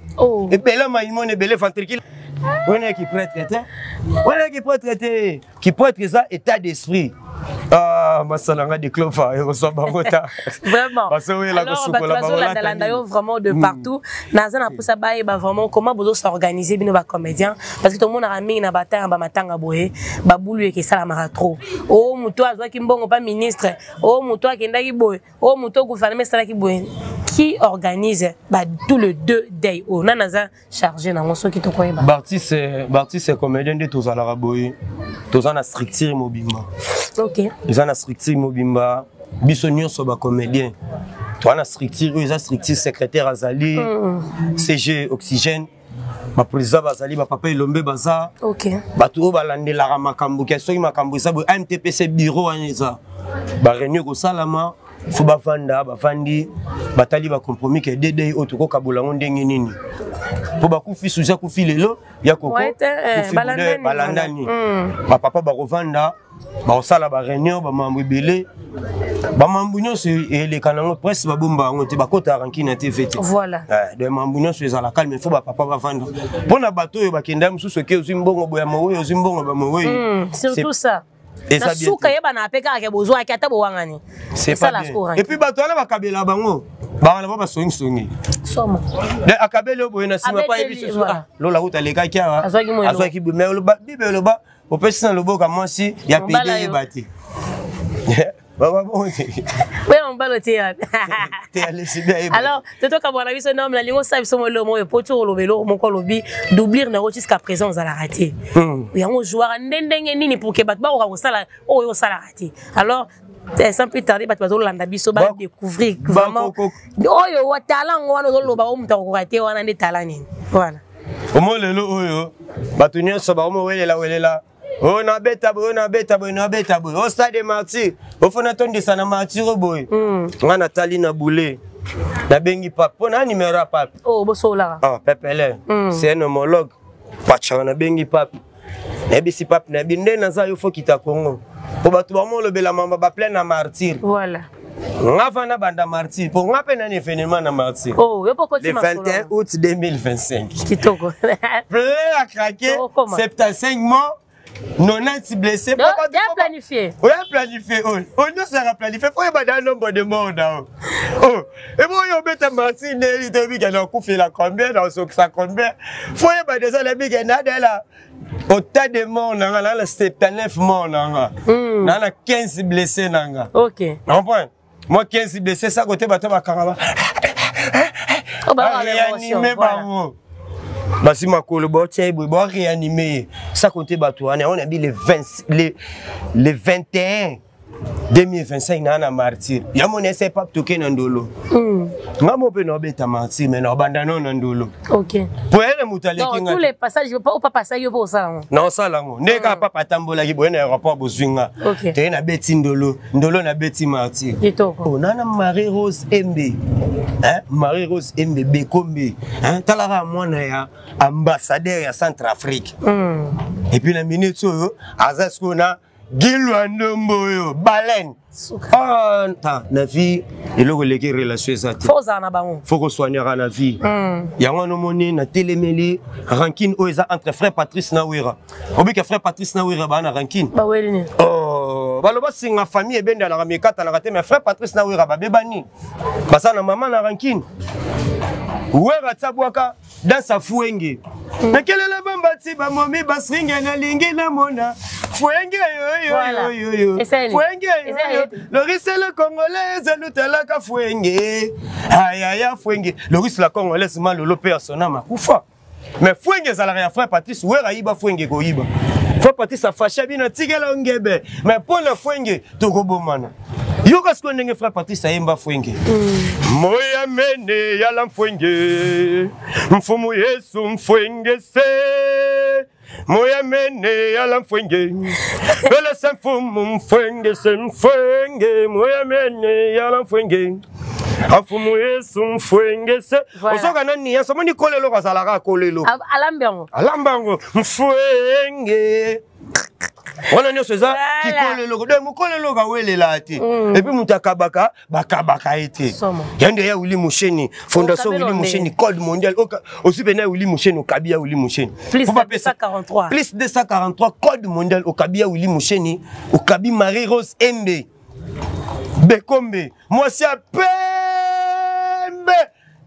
ebele, maimone ebele, ventricule wana ya kiprêtre te, wana ya kiprêtre te. Kiprêtre eza état d'esprit. Ah, masala nga de clofa ekozwa bango ta. Vraiment. Basowela kosukola. Bazolandalanda yo vraiment de partout. Naza na mposa bayeba vraiment comment bozo s'organiser, bino bacomédien, parce que tomonaka mingi na batanga bamatanga boye, babulu eke esalamaka trop. O moto azwaki mbongo pa ministre, o moto akendaki boye, o moto gouvernement esalaki boye. Qui organise ba tout le deux day oyo? Nani aza chargé nango, soki tokoyeba? Baartiste comédien nde tozalaka boye, toza na structure mobimba. Eza na structure mobimba. Biso nyonso bacomédien toza na structure oyo eza structure. Secrétaire azali, CG Oxygène, baprésident bazali, bapapa Elombe baza, bato oyo balandelaka makambo ke soki makambo eza boye, AMTPC, bureau wana eza, baréunion ekosalama, fo bavanda, bavandi, batali bacompromis ke dd oyo tokokabola yango ndenge nini, mpo bakufi suzi akufi lelo ya koko balandani. Bapapa bakovanda, bakosala baréunion, bamambo ebele, bamambo nyonso eleka nango presque babomba yango te, bakotaka rankine te, fe te. Donc mambo nyonso ezala calme, fo bapapa bavanda mpona bato oyo bakenda mosusu oke ozwi mbongo boya mowei, ozwi mbongo bamowei. Surtout ça. Na suka yebana mpe kaka ke bozwaki ata bowangani. Et puis bato wana bakabela bango, bangana bo basongisongi. Somo. Akabeli oyo boye, na nsima pa yebi susu lola kuta alekaki awa, azwaki boye. Mais Bible eloba opesi na loboko ya mwasi ya pede, yeba te. Oya mobali otie wapi? Alors totokabwana biso norme. Nalingi osala biso molomo oyo po ti oloba eloko moko, olobi doublure nango jusqu'à présent ozalaka te. Yango ozwaka nde ndenge nini pour ke bato bakoka kosala oyo osalaka te? Alors, sans plus tarder, bato bazolanda biso badécouvrir vraiment oyo talent ngo wana ozoloba, oyo moto akokoka te, wana nde talent nini? Voilà. Omo lelo oyo bato nyonso bakomowelela welela oyo nabeta boye, oyo nabeta boye, nabeta boye o stade Martyr, ofona tondisa na Martyr oyo boye. Nga natali na bule, nabengi pape mpo na numero ya pape. Oh, bosolaka. Ah, pepele. C'est un homologue pachaka. Nabengi pape, nayebisi pape, nayebi nde naza yo, fo kita Congo mpo bato bamolobela mamba baplein na Martyr. Voilà. Nga fana banda Martyr mpo nga mpe nani événement na Martyr. Oh, yo mpo le 21 août 2025. Kitoko. Plein à craquer, 75 morts, 90 blessés. Bien planifié. Oya planifié oyo, oyo nyonso yaka planifié, fo oyeba da nombre de morts na o. Oh, ebo oyo obeta Martyr ndeli toyebi ke na okufela combien, na osokisa combien, fo oyeba déjà, nayebi ke nadela autant de morts na nga, naa na 79 morts na nga, naa na 15 blessés na nga. Ok. Comprend? Mwa 15 blessé sa kote bato bakanga ba. Oh, Ba réanimer bango. Basi makolo baotia ye boye bao réanimer ye. Sa kote bato wana on a dit le 20 le le 21 2025 naa na martyr ya moni ese pape toke na ndolo hmm. nga mo mpe naobeta martyr me naobanda nao na ndolo po ye na moto aleki nganaosala yango nde kaka hmm. papa atambolaki boye na aéroport bozwi nga toye nabeti ndolo ndolo nabeti martyr oh, nana marie rose embe marie rose embe bekombe talaka mwana ya ambassadeur ya centre afrique hmm. epuis na minute oyo aza sikoyo na Gilwa ndombo oyo baleine. Ah, ta na vie eloko eleki relation eza te. Faut ozala na bango. Faut kosoignaka na vie. Mm. Yango wana omoni na telemeli rancune oyo eza entre frère Patrice na Wera. Obika frère Patrice na Wera ba na rancune. Ba weli ni. Oh, baloba singa famille ebendanaka mekatanaka te mais frère Patrice na Wera babebani. Baza na mama na rancune. Wera tsabwaka dansa fuenge mm. nakelela bambati bamomi basringe nalingi namona fuenge yoyoyoyo fuenge yoyo lorise la congolaise alutalaka fuenge ayaya fuenge lorise la congolaise malolo mpe ya sonama akufa mais fuenge ezalaka ya frère patrice wera ayiba fuenge koyiba frère patrice afasha bino atikela ngebe mais mpo na fuenge tokobomana yoka sikoyo ndenge frère patrice ayemba fwenge mm. moya mene yala mfwenge mfumu yesu mfwenge se moya mene yala mfwenge pelesa mfumu mfwenge se mfwenge moya mene yala mfwenge afumu yesu mfwenge se ozoka na niyanso omoni kolelo azalaka kolelo alambi yango alamba yango mfwenge wana nyonso eza kikolo eloko donc mokolo eloko awelelaka te mm. epuis moto akabaka bakabaka ye te ya nde ya wili mosheni fondation wili mosheni code mondial ozwi mpena ya wili mosheni okabi ya wili mosheni plus 243 code mondial okabi ya wili mosheni okabi marie rose embe bekombe mwasi ya pembe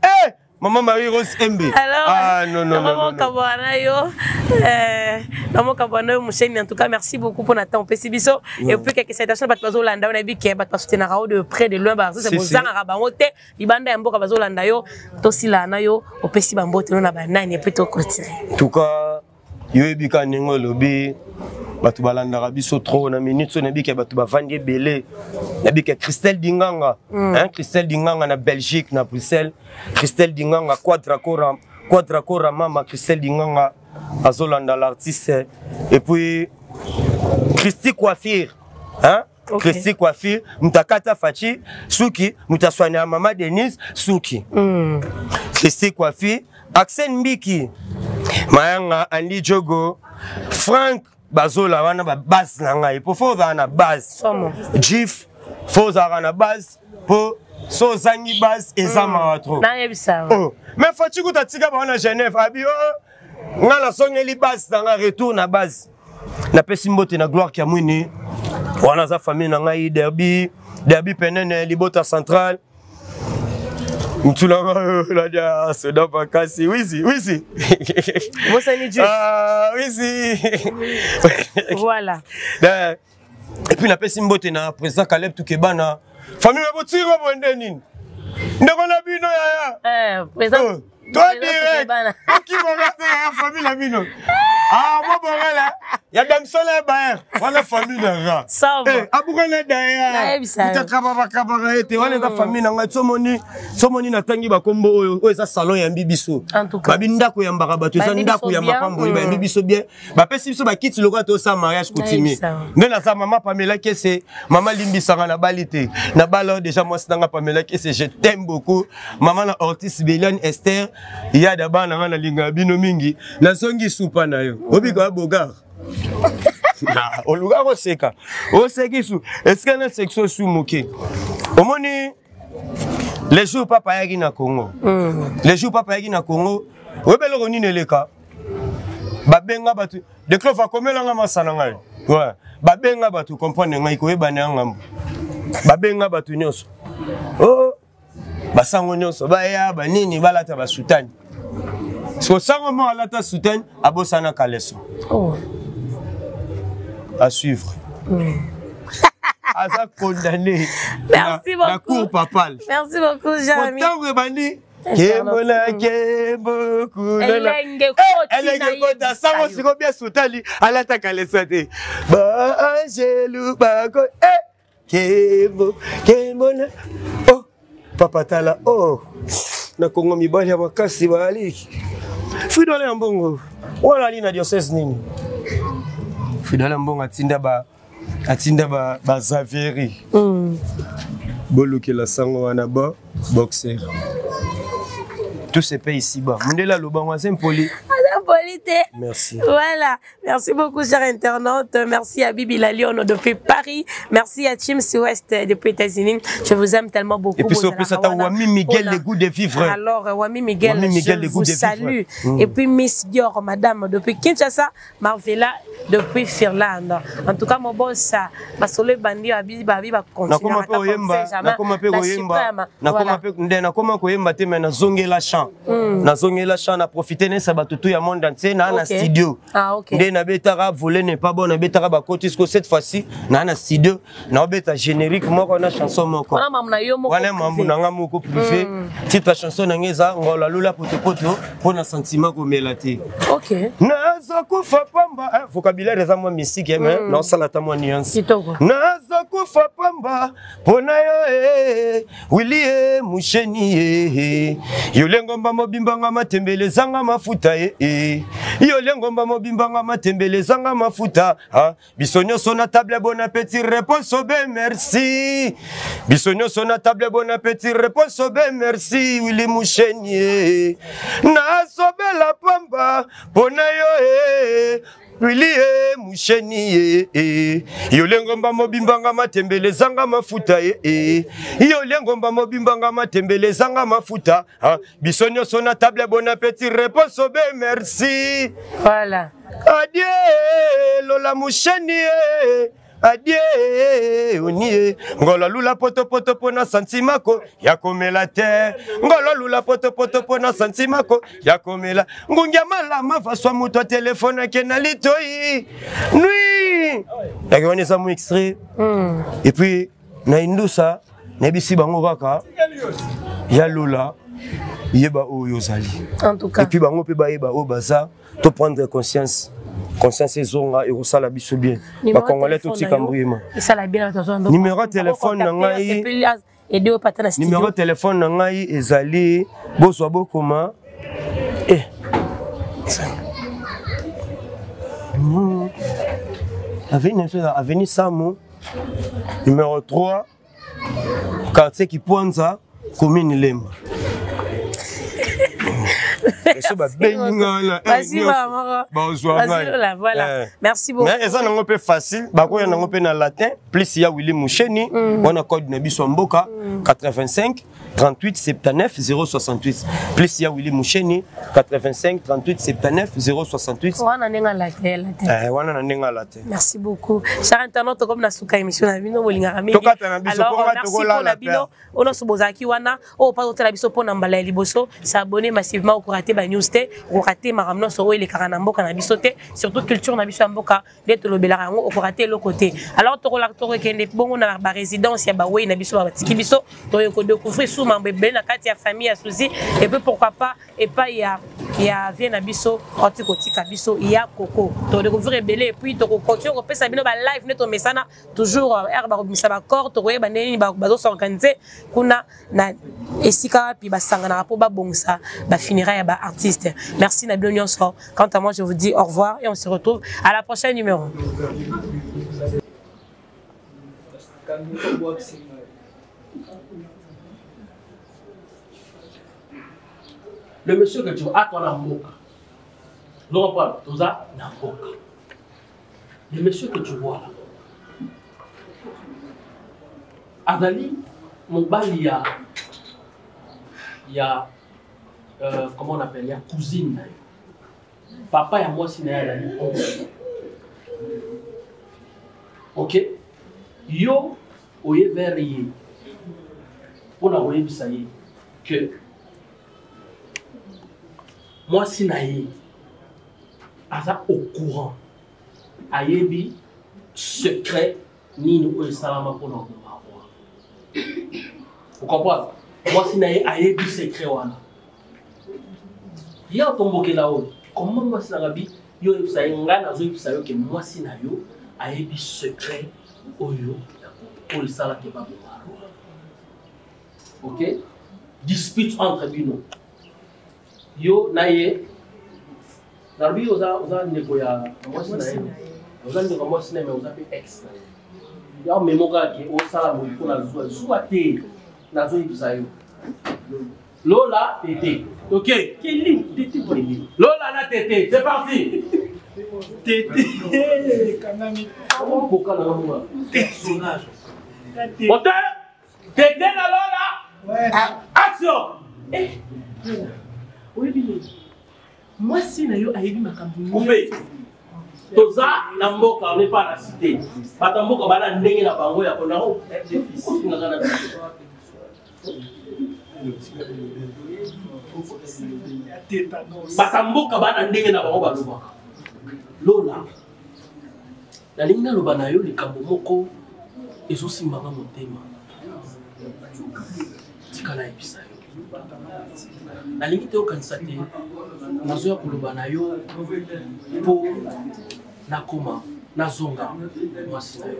eh! Maman Marie Rose Embe. Alors, ah, non, non, non, non, non. yo, euh, namokabwana yo mosheni en tout cas merci beaucoup pour na temps opesi biso et puis quelques salutations bato bazolanda yo nayebi ke bato basoutenaka yo de près de loin baartiste bozangaka bango te libanda ya mboka bazolanda yo tosilaa na yo opesi bambote no na banani epuis toclotire en tout cas yo oyebi kaka ndenge olobi bato balandaka biso trop na minute oyo nayebi ke bato bavandi ebele nayebi ke christelle dinganga mm. hein, christelle dinganga na belgique na bruxelles christelle dinganga quadra cora quadra cora mama christelle dinganga azolanda l'artiste et puis christy coiffure hein? Okay. Christy Coiffure, moto akata Fachi suki, moto aswana mama Denise suki. Mm. Christy Coiffure, Axel Mbiki, Mayanga, Andy Jogo, Frank Bazola wana ba base na ngai. Po faut ozala na base. Jif, faut ozala na base po so ozangi base eza mm. mawa trop. Nayebisa. Oh. Mais Fachi kuta tika ba wana Genève, abi oh nga nasongeli base na nga retour na base napesi mbote na gloire kiamwini wana aza famille na ngai derby derby penene libota central ntulanga soda makasi wizi wizi bosani ah, wizi voilà et puis napesi mbote na président Caleb Tukebana famille botingo boye nde nini ndeko na bino yaya eh, président oh, toi direct okimoka te yaya famille na bino ah bobongela ya damsona ya bayer wana famille na nga eh, abukana daya utakababakabaka ye te wana eza mm. famille na ngai somoni somoni natangi bakombo oyo oyo eza salon yambi biso babi ndako yambaka bato eza ndako ya mapamboli bayambi mm. biso bien bapesi biso bakiti lokola tosala mariage coutumier nde naza mama pamela kese mama limbisanga nabali te nabala oyo deja mwasi nanga pamela kese je t'aime beaucoup mama na ortis beliane esther yada bana nanga nalingaka bino mingi nazongi supa na yo obika ya bogar oluka koseka oseki su esika na section su moke omoni le jour papa ayaki na congo mm. le jour papa ayaki na congo oyebi eloko nini eleka babenga bato de clof akomela nga masa na ngai ouais. babenga bato comprendre ngai koyebana ya ngambo babenga bato nyonso oh, basango nyonso baya banini balata basutani siko sango moko alata soutane abosana kaleso oh. à suivre mm. Aza condamné. Merci beaucoup. Na cour papale. Merci beaucoup, Jérémy. Ntango ebandi kembo na kembo kuna elenge kota sango siko bien sutali alataka lesa te baangelu bako eh kembo kembo na oh papa tala oh na kongo mibali ya makasi baali fridole ya mbongo wana ali na diocèse nini fridole ya mbongo atinda ba atinda ba, ba Xavieri mm. bolukela sango wana ba boxer tout se paye ici bas mondele aloba ngo aza impoli aza impoli te merci voilà merci beaucoup cher internaute merci à Bibi la Lionne depuis Paris merci à Chim West depuis États-Unis je vous aime tellement beaucoup et puis opesa ta Wami Miguel le goût de vivre alors Wami Miguel, Wami Miguel je le goût vous de salue vivre. Mm. et puis Miss Dior madame depuis Kinshasa Marvela depuis Finlande. En tout cas, mon boss, masolo ebandi babi babi ba continuer. Nakoma pe koyemba, nakoma pe koyemba, nakoma pe nde nakoma koyemba te mais nazongela chant. Hmm. Nazongela chant na profiter nesa bato tout ya monde entier na na studio. Ah, okay. Nde nabetaka voler n'est pas bon, nabetaka bakoti ce cette fois-ci na na studio, naobeta générique moko na chanson moko. Wana mambu na yo moko. Wana mambu na nga moko privé. Mm. Titre chanson na nga eza ngola lula potopoto mpo na sentiment komela te. Ok. Nazokufa pamba, eh, vocabulaire eza mwa mystique eh, mais mm. naosala ata mwa nuance. Kitoko. Nazokufa pamba mpo na yo eh, Willy eh, musheni eh, yo lengomba mobimba nga matembele ezanga mafuta eh, eh. Yo lengomba mobimba nga matembele ezanga mafuta ah. Biso nyonso na table bon appétit réponse obe merci biso nyonso na table bon appétit réponse obe merci Willy Mushenie nasobela pamba mpona yo e Willy e Musheni e, e. yo lengomba mobimba nga matembele ezanga mafuta e, e. yo lengomba mobimba nga matembele ezanga mafuta ah, biso nyonso na table bon appétit réponse obe merci voilà Adie Lola Musheni eh. adie onie ngolo lula potopoto mpo na santimako ya komela te ngolo lula potopoto mpo na santimako ya komela ngungia malama faswa moto atelefone ake na litoi nui yake wana eza mo extrait mm. et puis na indusa nayebisi bango kaka ya lola yeba oyo ozali et puis bango mpe bayeba oyo baza to prendre conscience conscience ezonga ekosala biso bien bacongolais totika mbuyema numéro ya telefone na ngai numéro ya telefone na ngai ezali bozwa bokoma eh. Hmm. Avenue Samu numéro 3 quartier Kipwanza commune Lemba so babengi ngai na bazwa ngai merci beaucoup mais eza nango mpe facile bakoya nango mpe na latin plus ya Willy Musheni mm. wana code na biso ya mboka 85 38 79 068 plus ya Willy Musheni 85 38 79 068 wana ndenge latin latin eh wana na ndenge latin merci beaucoup cher internaute comme na suka émission na bino bolingaka mingi tokata na biso alors merci pour na bino oyo nyonso bozalaki wana oyo mpa otala biso mpo na mbala ya liboso s'abonner massivement okorate ba news te okorate makambo nyonso oyo elekaka na mboka na biso te surtout culture na biso ya mboka nde tolobelaka yango okorate eloko te alors tokokende bongo na barésidence ya bawei na biso batiki biso toye kodécouvrir su mambo ebele na kati ya famille ya suzi et puis pourquoi pas epai ya ya vie na biso oti kotika biso ya koko todécouvrir ebele et puis tokocontinue kopesa bino balive nde tomesana toujours heure euh, bakobimisa bacor tokoyeba ndenge nini bazosorganize kuna na esika wapi basanganaka mpo babongisa bafunéraille ya baartiste merci na bino nyonso quant à moi je vous dis au revoir et on se retrouve à la prochaine numéro Le monsieur que tu vois, à toi na mboka. Nous comprenons, toza na mboka. Le monsieur que tu vois là, azali mobali ya ya euh, comment on appelle ya cousine na ye papa ya mwasi na ye azali oncle ok yo oye vers ye mpo na koyebisa ye que mwasi na ye aza au courant ayebi secret Nini oyo esalama mpona koboma roi? Ocomprendre? Mwasi na ye ayebi secret wana. Ye atombokela oyo. Comment mwasi na ngabi yo oyebisa ye ngai nazoyebisa yo ke mwasi na yo ayebi secret oyo oyo esalaki baboma roi. Ok? Dispute entre bino. Yo na ye nalobi oza oza ndeko ya mwasi na ye oza ndeko ya mwasi na ye mais oza mpe ex na ye ya memo kaka ke osala boye mpo na zuwa zuwa te nazoyebisa yo lola tete ok Kelly tete lola na tete c'est parti tete ekangami koka na ngo personnage moteur tete na lola action eh oyebi nini mwasi na yo ayebi makambo coupe toza na mboka on n'est pas na cité bato ya mboka bana ndenge na bango ya konako ofingaka na biso bato ya mboka bana ndenge na bango balobaka lola nalingi naloba na yo likambo moko ezosimbanga motema tika nayebisa yo nalingi te okanisa te nazoya koloba na yo mpo nakoma nazonga mwasi na yo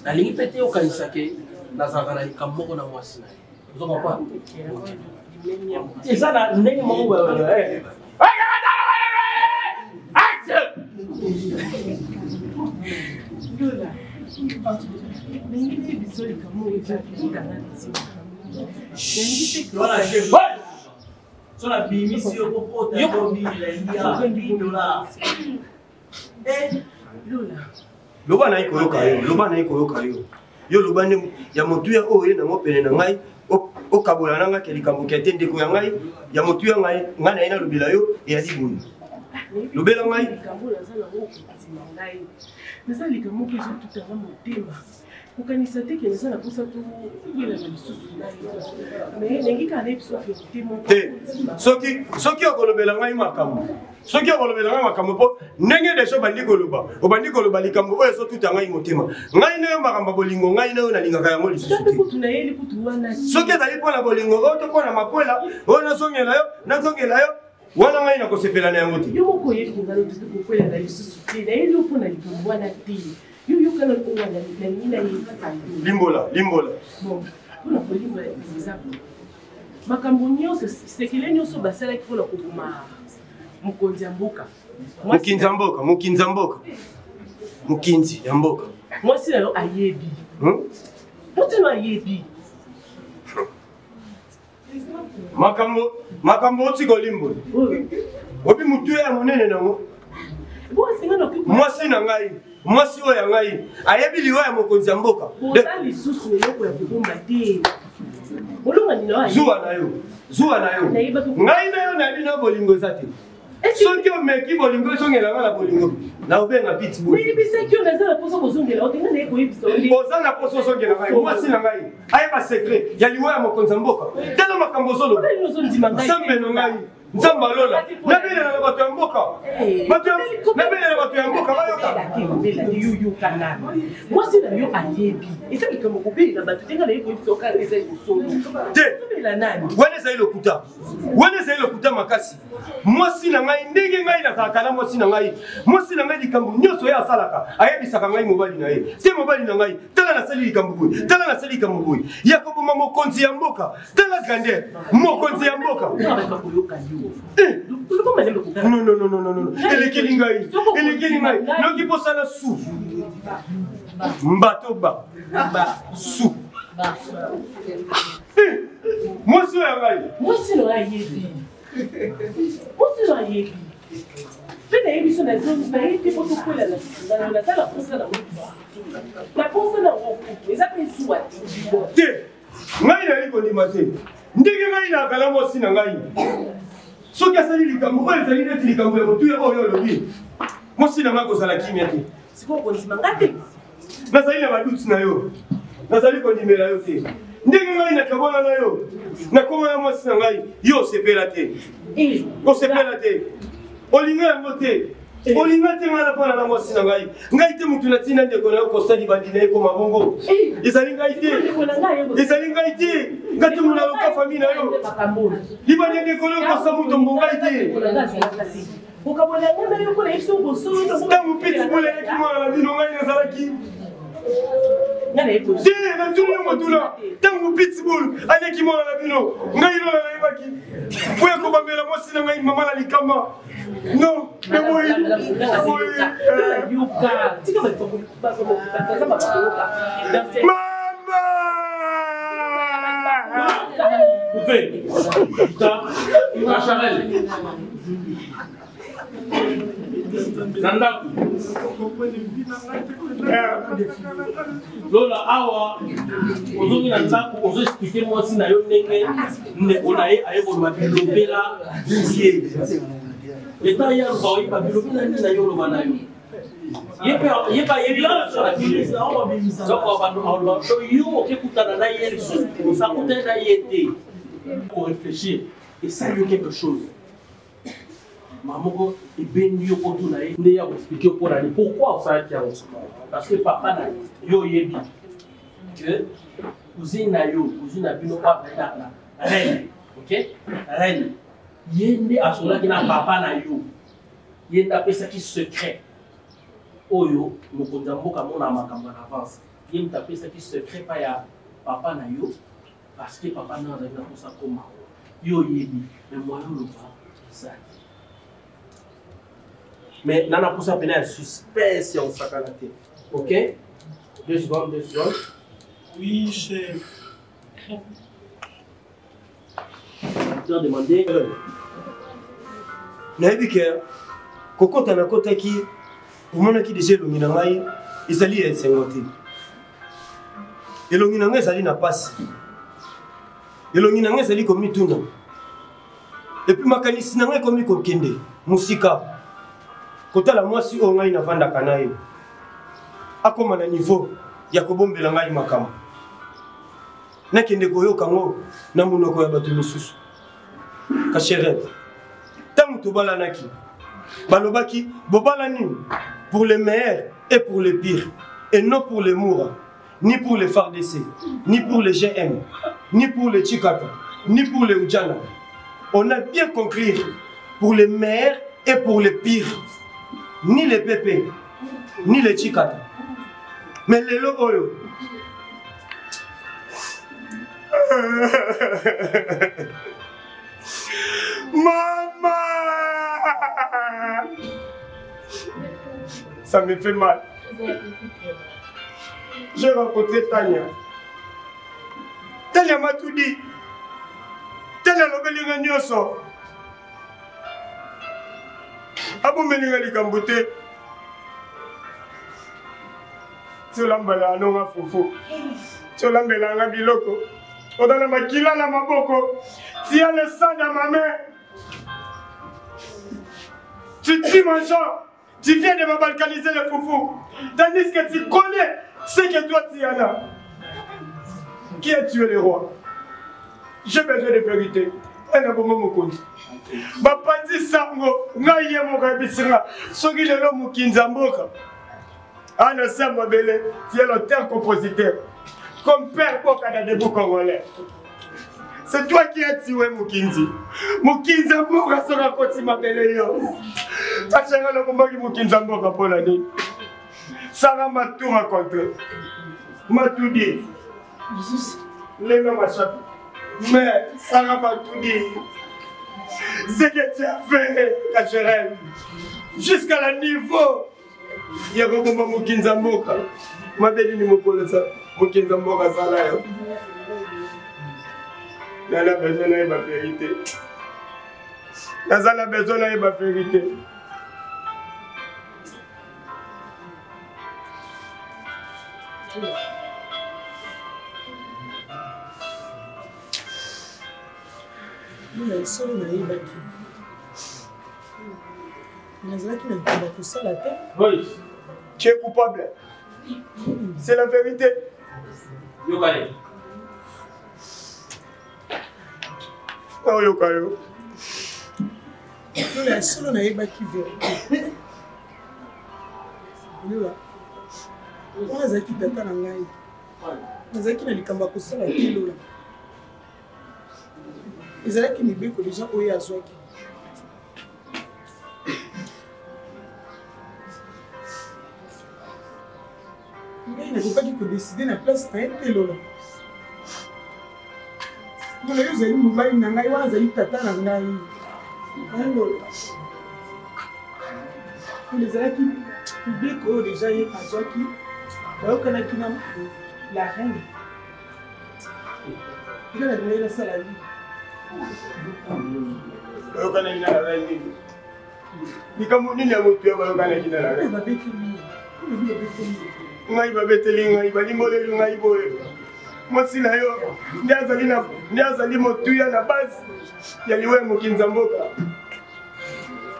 nalingi mpe te okanisa ke nazalaka na likambo moko na mwasi na yo ozo comprendre eza na ndenge moko eh. So na bimisi yo kokota dollars. Loba naye koyoka yo, loba naye koyoka yo. Yo loba nde ya motuya oyo ye nango pene na ngai okabola na ngai ke likambo kia te ndeko ya ngai ya motuya ngai ngai na ye nalobela yo eyali boye. Lobela ngai. Likambo naza nango okondima ngai. Naza likambo moko ezotutanga motema. Kokanisa te ke naza na mposa tokwelana lisusu na yo. Mais nalingi kaka nayebisa yo verite moko. Te soki soki okolobela ngai makambo soki okolobela ngai makambo mpo ndenge deja obandi koloba obandi koloba likambo oyo ezotuta ngai motema ngai na yo makambo ya bolingo ngai na yo nalingaka yango lisusu te soki ezali mpo na bolingo oyo to mpo na makwela oyo nazongela yo nazongela yo wana ngai nakosepela na yango te yo moko oyebi ngai otoki kokwelana lisusu te nayeli yo mpo na likambo wana te yo yokana oyo nalingi nayebisa yo limbola limbola bon mpo na kolimbola eza makambo nyonso sekele nyonso basalaki mpo na koboma mokonzi ya mboka mokinzi ya mboka mokinzi ya mboka mokinzi ya mboka mwasi na yo ayebi hmm? mwasi na yo ayebi makambo makambo oti kolimbola obi motuya ya monene nango mwasi na ngai mwasi oyo ya ngai ayebi liwa ya mokonzi ya mboka lisusu eloko ya kobomba te zuwa na yo zuwa na yo ngai na yo nayebi na bolingo eza te soki omeki bolingo ezongela nga na bolingo naobenga pitbulnayebisaki yo naza na mposa kozongela ote ngai naye koyebisa oza na mposa ozongela ngai mwasi na ngai ayeba secret ya liwa ya mokonzi ya mboka tala makambo ozoloba nzambe na ngai nzambe alola nabelela na bato ya mboka eh, nabelela bato ya mboka bayoka mwasi na yo ayebi eza likambo kobelela bato te ngai naye koyebisa oka eza bosolo te wana ezali lokuta wana ezali lokuta makasi mwasi na ngai ndenge ngai nazalaka na mwasi na ngai mwasi na ngai likambo nyonso ye asalaka ayebisaka ngai mobali na ye te mobali na ngai tala nasali likambo boye tala nasali likambo boye ya koboma mokonzi ya mboka tala grandeur mokonzi ya mboka eh! non non non non non elekeli ngai elekeli ngai noki mposala su mbato ba su eh! mwasi oyo ya ngai mwasi na yo ayebi mwasi na yo ayebi mpe nayebi so nayebi te mpo tokwela na naza na mposa na na mposa na yango kutu eza mpe zuwa te te ngai nayali kondima te ndenge ngai nakala mwasi na ngai soki asali likambo oyo ezali neti likambo ya motuya oyo olobi mwasi na ngai kozala kimia te sikoyo kondima ngai te nazali na baduti na yo nazali kondimela yo te ndenge ngai nakabwana na yo nakoma na mwasi na ngai yo osepela te eh. osepela te olinga yango te. Eh. Olinga te ngai nafanda na mwasi na ngai. Ngai te motu natinda ndeko na yo Costa libandi na ye koma bongo. Eh. Ezali ngai te. Ezali ngai te. Ngai te moto naloka famille na yo. Libandi ya ndeko na yo Costa Mutombo ngai te. Ntango pitbull ayaki mwana na bino ngai nazalaki te natuni yo motuna ntango pitbull aleki mwana na bino ngai lola nayebaki mpo ya kobambela mwasi na ngai mama na likama non naboyi naboyi mama Na ndako lola awa ozongi na ndako ozo explike mwasi na yo ndenge ndeko na ye aye koloba bilobela vie leta ye aluka oyeba bilobela nini na yo oloba na yo ye mpe ayebi yo okekutana na ye lisusu osakutani na ye te koreflechir esali yo quelque chose ma moko ebendi yo kotuna ye nde ya koexplike yo mpo na nini pourquoi osalaki yango parce que papa na yo oyebi que cousine na yo cousine na bino oyo azali na reine ok reine ye nde asololaki na papa na yo ye nde apesaki secret oyo mokonzi ya mboka amona makambo na avance ye moto apesaki secret pa ya papa na yo parce que papa na azalaki na mposa akoma yo oyebi mais moyen oloba eza te mais na na mposa mpena ya suspense ya kosakana te ok deux secondes deux secondes oui chef dois demander nayebi ke kokota nakotaki omonaki deja elongi na ngai ezali ya esengo te elongi na ngai ezali na mpasi elongi na ngai ezali komituna epuis makanisi na ngai ekomi kokende mosika kotala mwasi oyo ngai navandaka na ye akoma na niveau ya kobombela ngai makambo nakende koyoka yango na monoko ya bato mosusu kashere ntango tobalanaki balobaki bobalani pour le meilleur et pour le pire et non pour le moura ni pour le fardc ni pour le gm ni pour le chikata ni pour le ujana on a bien conclure pour le meilleur et pour le pire ni le pp ni le chikata mais lelo oyo Maman Ça me fait mal. J'ai rencontré Tania. Tania m'a tout dit. Tania alobeli nga nyonso. Abombeli nga likambo te. Tiolambela nonga fufu. Tiolambela nga biloko. Oza na makila na maboko. Tia le sang dans ma main. Tu tues mon genre. Tu viens de me balkaniser le foufou. Tandis que tu connais ce que toi tu en as. Qui a tué le roi J'ai besoin de vérité. ena bongo mokonzi bapanzi sango ngai ye moko ayebisi nga soki lelo mokinzi ya mboka ana se mabele tu es l'auteur compositeur comme père bokada debout congolais C'est toi qui as tué Mukinzi. Mukinzi mboka soki akoti mabele yo. Bachanga lokombaki Mukinzi mboka mpo na nini? Sarah m'a tout raconté. M'a tout dit. Lelo machapi. Mais Sarah m'a tout dit. Ce que tu as fait, Kacherel, jusqu'à la niveau ya koboma mokinza mboka mabe nini mokolo mokinza mboka asala yo nana besoin nayeba verité naza na besoin nayeba verité Mwana solo nayebaki nazalaki na likambo ya kosala te oui tu es coupable c'est la vérité yoka ye naoyoka yo lola ya solo nayebaki verité. Lola, wana azalaki tata na ngai. Nazalaki na likambo ya kosala te Lola. Ezalaki mibeko deja oyo azwaki. Ngai nakokaki kodeside na place na ye te Lola. Lola, yo ozali mobali na ngai, wana azali tata na ngai. Lola. Lola ezalaki mibeko oyo deja ye azwaki, bayokanaki na la reine. Nga nalingaki nasala nini? Bayokanaki na la reine nini? Likambo nini ya motuya bayokanaki na la reine? Ngai babeteli ngai, balimboleli ngai boye. Mwasi na yo nde azali na nde azali motuya na base ya liwa ya mokonzi ya mboka.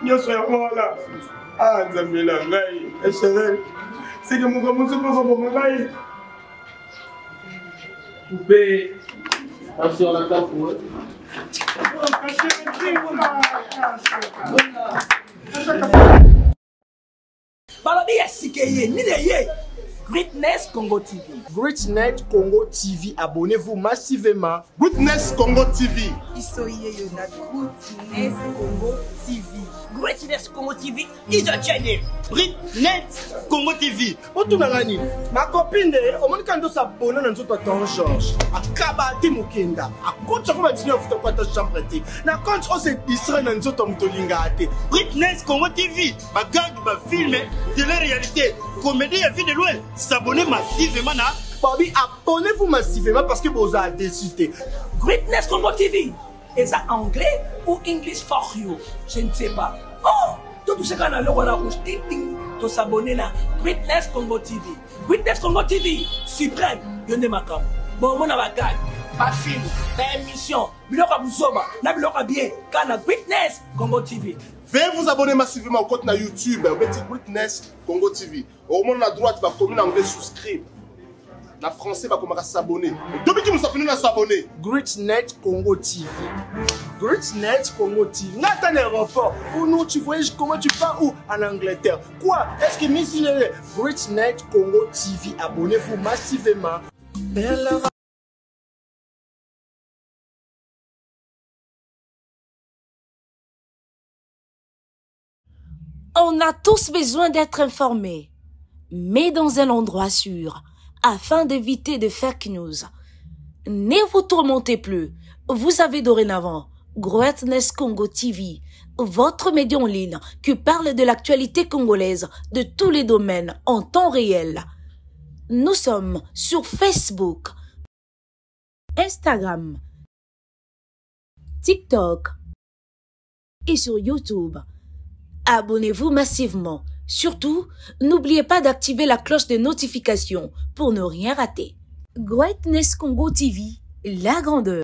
Nyonso yango wana ah Nzambe na ngai Echevele seke moko mosusu mpo koboma ngai. Coupé sur la table pour eux. Balobi ya sika eye nini eye Greatness Congo TV. Greatness Congo TV, abonnez-vous massivement. Greatness Congo TV. Biso yeyo na Greatness Congo TV. Greatness Congo TV is a channel. Greatness Congo TV. Otuna nga nini? Ma copine de omoni kando s'abonner na nzoto ya Ton Georges. Akaba te mokenda. Akotisa ko batini afuta ko ata chambre te. Na compte o se distraire na nzoto ya moto olingaka te. Greatness Congo TV, ba gag, ba film, télé-réalité, comédie ya vie de loin. S'abonner massivement na Babi, abonnez-vous massivement parce que vous avez déçu te. Greatness Congo TV. Eza anglais ou English for you? Je ne sais pas. Oh, to touche kaka na loko na rouge ting ting to s'abonner na Greatness Congo TV. Greatness Congo TV suprême yo nde makambo. Bomona ba gag, ba film, ba émission, biloko ya buzoba na biloko ya bien kaka na Greatness Congo TV. Veuillez vous abonner massivement au compte na YouTube obeti Greatness Congo TV. Okomona na droite bakomi na anglais souscribe. Na français bakomaka s'abonner. Dobiki mosapi na s'abonner. Greatnet Congo TV. Greatnet Congo TV. Nga ata na aéroport. Ou non, tu voyages comment tu pars où? En Angleterre. Quoi? Est-ce que Miss Greatnet Congo TV. Abonnez-vous massivement. On a tous besoin d'être informés, mais dans un endroit sûr, afin d'éviter de fake news. Ne vous tourmentez plus. Vous avez dorénavant Greatness Congo TV, votre média en ligne qui parle de l'actualité congolaise de tous les domaines en temps réel. Nous sommes sur Facebook, Instagram, TikTok et sur YouTube. Abonnez-vous massivement. Surtout, n'oubliez pas d'activer la cloche de notification pour ne rien rater. Greatness Congo TV, la grandeur.